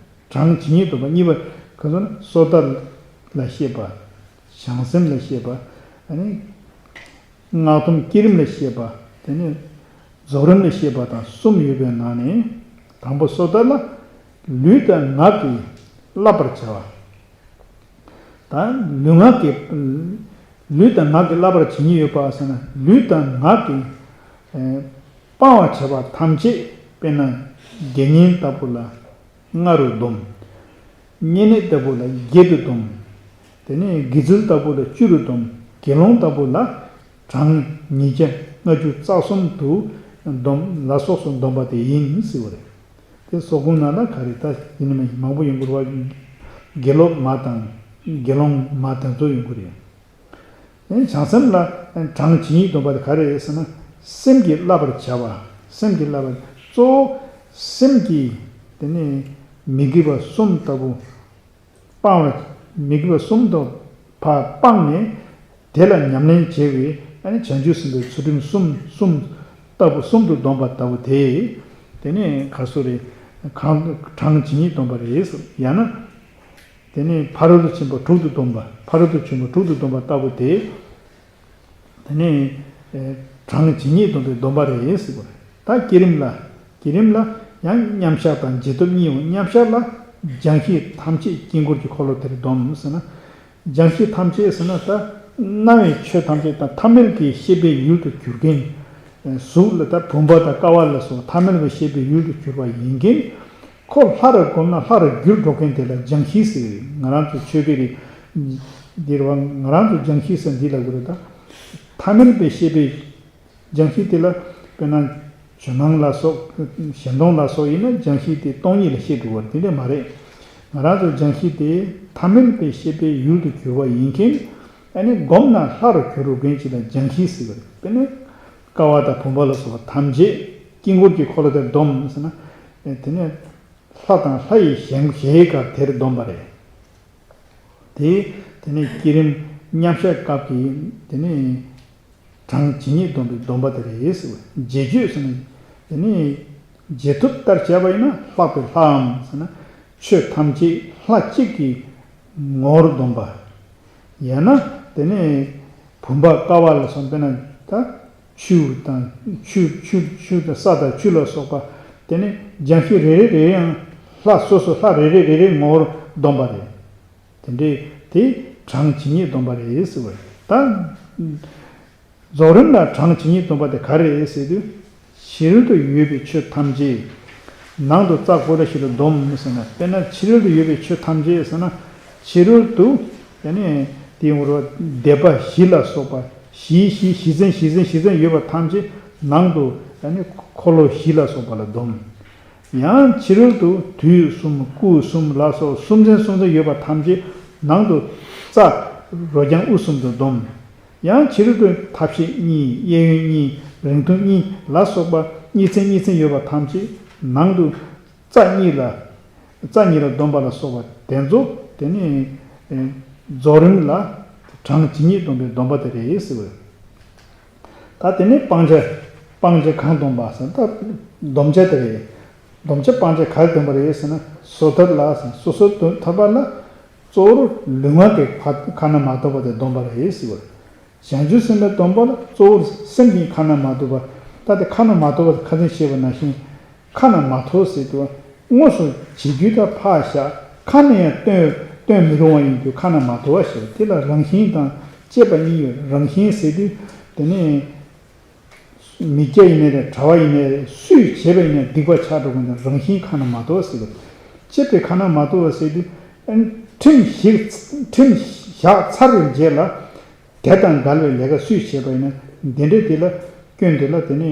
གྲངས་ཇི་སྙེད་སྡོམ་པ་གཉིས་པ་ག་ཚོད་ན་སོ་ཐར་ལ་བཤད་པ། བྱང་སེམས་ལ་བཤད་པ། ཨ་ནི། སྔགས་སྡོམ་བསྐྱེད་རིམ་ལ་བཤད་པ། དེ་ནས་རྫོགས་རིམ་ལ་བཤད་པ་དང་གསུམ་ཡོད་པའི་ནང་ནས་དང་པོ་སོ་ཐར་ལ་ལུས་དང་ངག་གིས་བསླབ་པར་བྱ་བ། ད་ལུས་ངག་གིས་ལུས་དང་ངག་གིས་བསླབ་པར་བྱེད་ཉིད་ཡོད་པ་ཟེར་ན་ལུས་དང་ངག་གིས་སྤང་བར་བྱ་བ་ཐམས་ཅད་དཔེར་ན་དགེ་བསྙེན་ལྟ་བུ་ལ། ལྔ་རུ་སྡོམ། བསྙེན་གནས་ལྟ་བུ་ལ་བརྒྱད་དུ་སྡོམ། དེ་ནས་དགེ་ཚུལ་ལྟ་བུ་ལ་བཅུ་རུ་སྡོམ། དགེ་སློང་ལྟ་བུ་ལ་གྲངས་ཉིས་བརྒྱ་ལྔ་བཅུ་རྩ་གསུམ་དུ་སྡོམ་ལ་སོགས་སུ་སྡོམ་པ་དེ་ཡིན་ཟེར་བ་རེད། དེ་སོགས་ཀུན་ན་ལ་ག་རེ་ད་ཡིན་ནི་མ་ཡིན་མང་པོ་ཡོང་གི་རེད་བ། དགེ་སློབ་མ་དང་དགེ་སློང་མ་དེ་ཚོ་ཡོང་གི་རེད། བྱང་སེམས་ལ་གྲངས་ཇི་སྙེད་སྡོམ་པ་དེ་ག་རེ་རེད་ཟེར་ན། སེམས་ཀྱིས་བསླབ་པར་བྱ་བ། སེམས་ཀྱིས་བསླབ་པ། གཙོ་བོ་སེམས་ཀྱིས་དེ་ནས་མི་དགེ་བ་གསུམ་ལྟ་བུ་སྤང་བར། མི་དགེ་བ་གསུམ་དུ་ཕར་སྤངས་ནས་དེ་ལ་ཉམས་ལེན་བྱེད་པའི་ཨ་ནི་བྱང་ཆུབ་སེམས་དཔའི་ཚུལ་ཁྲིམས་གསུམ་གསུམ་ལྟ་བུ་གསུམ་དུ་སྡོམ་པ་ལྟ་བུ་དེ། དེ་ནས་ག་སོ་རེད། གང་གྲངས་ཇི་སྙེད་སྡོམ་པ་རེད་ཟེར་ཡང་ན། དེ་ནས་ཕ་རོལ་ཏུ་ཕྱིན་པ་དྲུག་ཏུ་སྡོམ་པ། ཕ་རོལ་ཏུ་ཕྱིན་པ་དྲུག་ཏུ་སྡོམ་པ་ལྟ་བུ་དེ། དེ་ནས་གྲངས་ཇི་སྙེད་སྡོམ་པའི་སྡོམ་པ་རེད་ཟེར་བ་རེད། ད་བསྐྱེད་རིམ་ལ། བསྐྱེད་རིམ་ལ་ཡང་མཉམ་བཞག་དང་རྗེས་ཐོབ་གཉིས་ཡོང་། མཉམ་བཞག་ལ་སྦྱང་གཞི་ཐམས་ཅད་དཀྱིལ་འཁོར་གྱི་འཁོར་ལོ་དེར་སྡོམ་ཟེར་ན། སྦྱང་གཞི་ཐམས་ཅད་ཟེར་ན་ད་སྣང་བའི་ཆོས་ཐམས་ཅད་དང་ཐ་མལ་གྱི་ཤེས་པའི་ཡུལ་དུ་གྱུར་མཁན། གཟུགས་ལ་ད་བུམ་པ་དང་ཀ་བ་ལ་སོགས་ཐ་མལ་གྱི་ཤེས་པའི་ཡུལ་དུ་གྱུར་པ་ཡིན་མཁན། ཁོ་ལྷ་རུ་བསྒོམས་ན་ལྷ་རུ་འགྱུར་འགྲོ་མཁན་དེ་ལ་སྦྱང་གཞི་ཟེར། ང་རང་ཚོ་ཆོས་པའི་རིགས་འདིར་བ་ང་རང་ཚོ་སྦྱང་གཞི་ཟེར་འདི་ལ་གོ་རེ་ད། ཐ་མལ་པའི་ཤེས་པའི་སྦྱང་གཞི་དེ་ལ་དཔེར་ན་ཇོ་ནང་ལ་སོགས་གཞན་སྟོང་ལ་སོགས་ཡིན་ན་སྦྱང་གཞི་དེ་སྟོང་ཉིད་ལ་བཤད་འགྲོ་བ་དེ་འདྲ་མ་རེད། ང་རང་ཚོ་སྦྱང་གཞི་དེ་ཐ་མལ་པའི་ཤེས་པའི་ཡུལ་དུ་གྱུར་པ་ཡིན་མཁན། ཨ་ནི་བསྒོམས་ན་ལྷ་རུ་གྱུར་འགྲོ་མཁན་ཅིག་ལ་སྦྱང་གཞི་ཟེར་བ་རེད། དཔེར་ན་ཀ་བ་དང་བུམ་པ་ལ་སོགས་པ་ཐམས་ཅད་དཀྱིལ་འཁོར་གྱི་འཁོར་ལོ་དེར་སྡོམ་ཟེར་ན། དེ་ནས་ལྷ་དང་ལྷ་ཡི་གཞལ་གཞལ་ཡས་ཁང་དེར་སྡོམ་པ་རེད། དེ་དེ་ནས་བསྐྱེད་རིམ་མཉམ་བཞག་སྐབས་ཀྱི་དེ་ནས་གྲངས་ཇི་སྙེད་སྡོམ་པའི་སྡོམ་པ་དེ་རེད་ཟེར་བ། རྗེས་སྤྱོད་ཟེར་ན་དེ་ནས་རྗེས་ཐོབ་ལྟར་བྱས་པ་ཡིན་ན་ལྷག་པའི་ལྷའམ་ཟེར་ན་ཆོས་ཐམས་ཅད་ལྷ་གཅིག་གི་ངོ་བོར་སྡོམ་པ། ཡང་ན་དེ་ནས་བུམ་པ་ཀ་བ་ལ་སོགས་དཔེར་ན་ད་ཆུ་དང་ཆུ་ཆུ་ཆུ་དང་ས་དང་ཆུ་ལ་སོགས་པ་དེ་ནས་སྦྱང་གཞི་རེ་རེ་རེ་ཡང་ལྷ་སོ་སོ་ལྷ་རེ་རེ་རེ་རེའི་ངོ་བོར་སྡོམ་པ་རེད། དེ་འདྲའི་དེ་གྲངས་ཇི་སྙེད་སྡོམ་པ་རེད་ཟེར་བ་རེད་ད། རྫོགས་རིམ་ལ་གྲངས་ཇི་སྙེད་སྡོམ་པ་དེ་ག་རེ་རེད་ཟེར་དུས། ཕྱི་རོལ་དུ་ཡོད་པའི་ཆོས་ཐམས་ཅད་ནང་དུ་རྩ་གོ་ལ་ཞིག་ལ་སྡོམ་ཟེར་ན་དཔེར་ན་ཕྱི་རོལ་དུ་ཡོད་པའི་ཆོས་ཐམས་ཅད་ཟེར་ན་ཕྱི་རོལ་དུ་ཡ་ནི་དེའི་ངོར་སྡེ་པ་བཞི་ལ་སོགས་པ་བཞི་བཞི་བཞི་ཚན་བཞི་ཚན་བཞི་ཚན་ཡོད་པ་ཐམས་ཅད་ནང་དུ་ཡ་ནི་འཁོར་ལོ་བཞི་ལ་སོགས་པ་ལ་སྡོམ། ཡང་ཕྱི་རོལ་དུ་དུས་གསུམ་སྐུ་གསུམ་ལ་སོགས་གསུམ་ཚན་གསུམ་ཚན་ཡོད་པ་ཐམས་ཅད་ནང་དུ་རྩ་རོ་རྐྱང་དབུ་གསུམ་དུ་སྡོམ། ཡང་ཕྱི་རོལ་དུ་ཐབས་ཤེས་གཉིས་གཡས་གཡོན་གཉིས་རིང་ཐུང་གཉིས་ལ་སོགས་པ་གཉིས་ཚན་གཉིས་ཚན་ཡོད་པ་ཐམས་ཅད་ནང་དུ་རྩ་གཉིས་ལ་རྩ་གཉིས་ལ་སྡོམ་པ་ལ་སོགས་པ་དེ་ཚོ་དེ་ནི་རྫོགས་རིམ་ལ་གྲངས་ཇི་སྙེད་སྡོམ་པའི་སྡོམ་པ་དེ་རེད་ཟེར་བ། ད་དེ་ནས་སྤང་བྱ། སྤང་བྱ་གང་སྡོམ་པ་ཟེར་ན་ད་སྡོམ་བྱ་དེ་རེད། སྡོམ་བྱ་སྤང་བྱ་ག་རེ་སྡོམ་པ་རེད་ཟེར་ན་སོ་ཐར་ལ་ཟེར་སོ་སོ་ཐར་པ་ལ་གཙོ་བོར་ལུས་ངག་གི་ཁ་ཁ་ན་མ་ཐོ་བ་དེ་སྡོམ་པ་རེད་ཟེར་བ། བྱང་ཆུབ་སེམས་དཔའི་སྡོམ་པ་ལ་གཙོ་བོར་སེམས་ཀྱི་ཁ་ན་མ་ཐོ་བ། ད་དེ་ཁ་ན་མ་ཐོ་བ་ཁ་སང་བཤད་པ་ནང་བཞིན། ཁ་ན་མ་ཐོ་ཟེར་དུས་དངོས་སུ་བྱེད་རྒྱུ་དང་ཕར་བཞག་ཁ་ནས་ཡང་སྟོན་སྟོན་མི་རུང་བ་ཡིན་དུས་ཁ་ན་མ་ཐོ་བ་ཞེས་དེ་ལ་རང་བཞིན་དང་བཅས་པ་གཉིས་ཡོད། རང་བཞིན་ཟེར་དུས་དེ་ནི་ མི་སྐྱ་ཡིན་ནའི་རེད། གྲྭ་བ་ཡིན་ནའི་རེད། སུས་བྱས་པ་ཡིན་ནའི་སྡིག་པ་ཆགས་འགྲོ་གི་འདུག་རང་བཞིན་ཁ་ན་མ་ཐོ་བ་ཟེར་གི་རེད། གཅེས་པའི་ཁ་ན་མ་ཐོ་བ་ཟེར་དུས། ཨ་ནི་ཁྲིམས་ཞིག་ཁྲིམས་བཞག་ཚར་བའི་རྗེས་ལ། དེ་དང་འགལ་བའི་ལས་ཀ་སུས་བྱས་པ་ཡིན་ན། འདི་འདྲའི་དེ་ལ་སྐྱོན་དེ་ལ་དེ་ནི་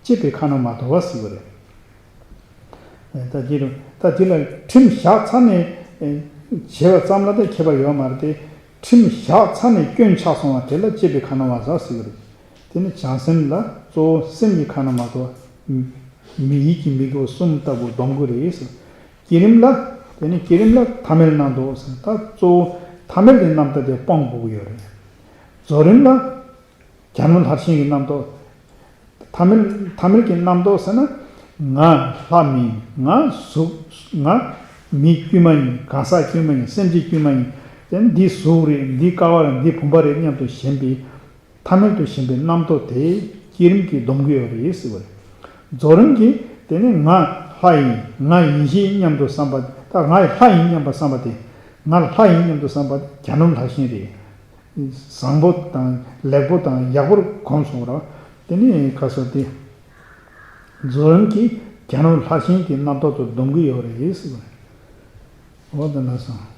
གཅེས་པའི་ཁ་ན་མ་ཐོ་བ་ཟེར་བ་རེད། ད་དེ་རུ་ད་དེ་ལ་ཁྲིམས་བཞག་ཚར་ནས་བྱས་པ་ཙམ་ལ་ད་ཁྱད་པར་ཡོད་མ་རེད་དེ། ཁྲིམས་བཞག་ཚར་ནས་སྐྱོན་ཆགས་སོང་བ་དེ་ལ་གཅེས་པའི་ཁ་ན་མ་ཐོ་བ་ཟེར་བ་རེད། དེ་ནི་བྱང་སེམས་ལ་གཙོ་བོ་སེམས་ཀྱི་ཁ་ན་མ་ཐོ་བ། མི་ཡིད་ཀྱི་མི་དགེ་བ་གསུམ་ལྟ་བུ་སྡོམ་དགོས་རེད་ཟེར། བསྐྱེད་རིམ་ལ། དེ་ནི་བསྐྱེད་རིམ་ལ་ཐ་མལ་རྣམ་རྟོག་ཟེར། ད་གཙོ་བོ་ཐ་མལ་གྱི་རྣམ་རྟོག་དེ་སྤོང་དགོས་ཀྱི་ཡོད་རེད། རྫོགས་རིམ་ལ། གྱ་ནོམ་ལྷར་ཞེན་གྱི་རྣམ་རྟོག་ཐ་མལ་ཐ་མལ་གྱི་རྣམ་རྟོག་ཟེར་ན། ང་ལྷ་མིན། ང་གཟུགས། ང་མི་དཀྱུས་མ་ཡིན། གང་ཟག་དཀྱུས་མ་ཡིན། སེམས་ཅན་དཀྱུས་མ་ཡིན། དེ་ནི་འདི་གཟུགས་རེད། འདི་ཀ་བ་རེད། འདི་བུམ་པ་རེད་སྙམ་དུ་ཞེན་པའི། ཐ་མལ་དུ་ཞེན་པའི་རྣམ་རྟོག་དེ་བསྐྱེད་རིམ་གྱིས་སྡོམ་གྱི་ཡོད་རེད་ཟེར་བ་རེད། རྫོགས་རིམ་གྱིས་དེ་ནི་ང་ལྷ་ཡིན། ང་ཡིན་ཞེས་སྙམ་དུ་བསམ་པ། ད་ང་ལྷ་ཡིན་སྙམ་པ་བསམ་པ་དེ། ང་ལྷ་ཡིན་སྙམ་དུ་བསམ་པ་དེ་གྱ་ནོམ་ལྷར་ཞེན་རེད། བཟང་པོ་དང་ལེགས་པོ་དང་ཡག་པོར་གོམས་སོང་ར། དེ་ནི་ཁ་སོ་དེ། རྫོགས་རིམ་གྱིས་གྱ་ནོམ་ལྷར་ཞེན་གྱི་རྣམ་རྟོག་ཏུ་སྡོམ་གྱི་ཡོད་རེད་ཟེར་བ་རེད། འོ་དེ་ན་སོང་།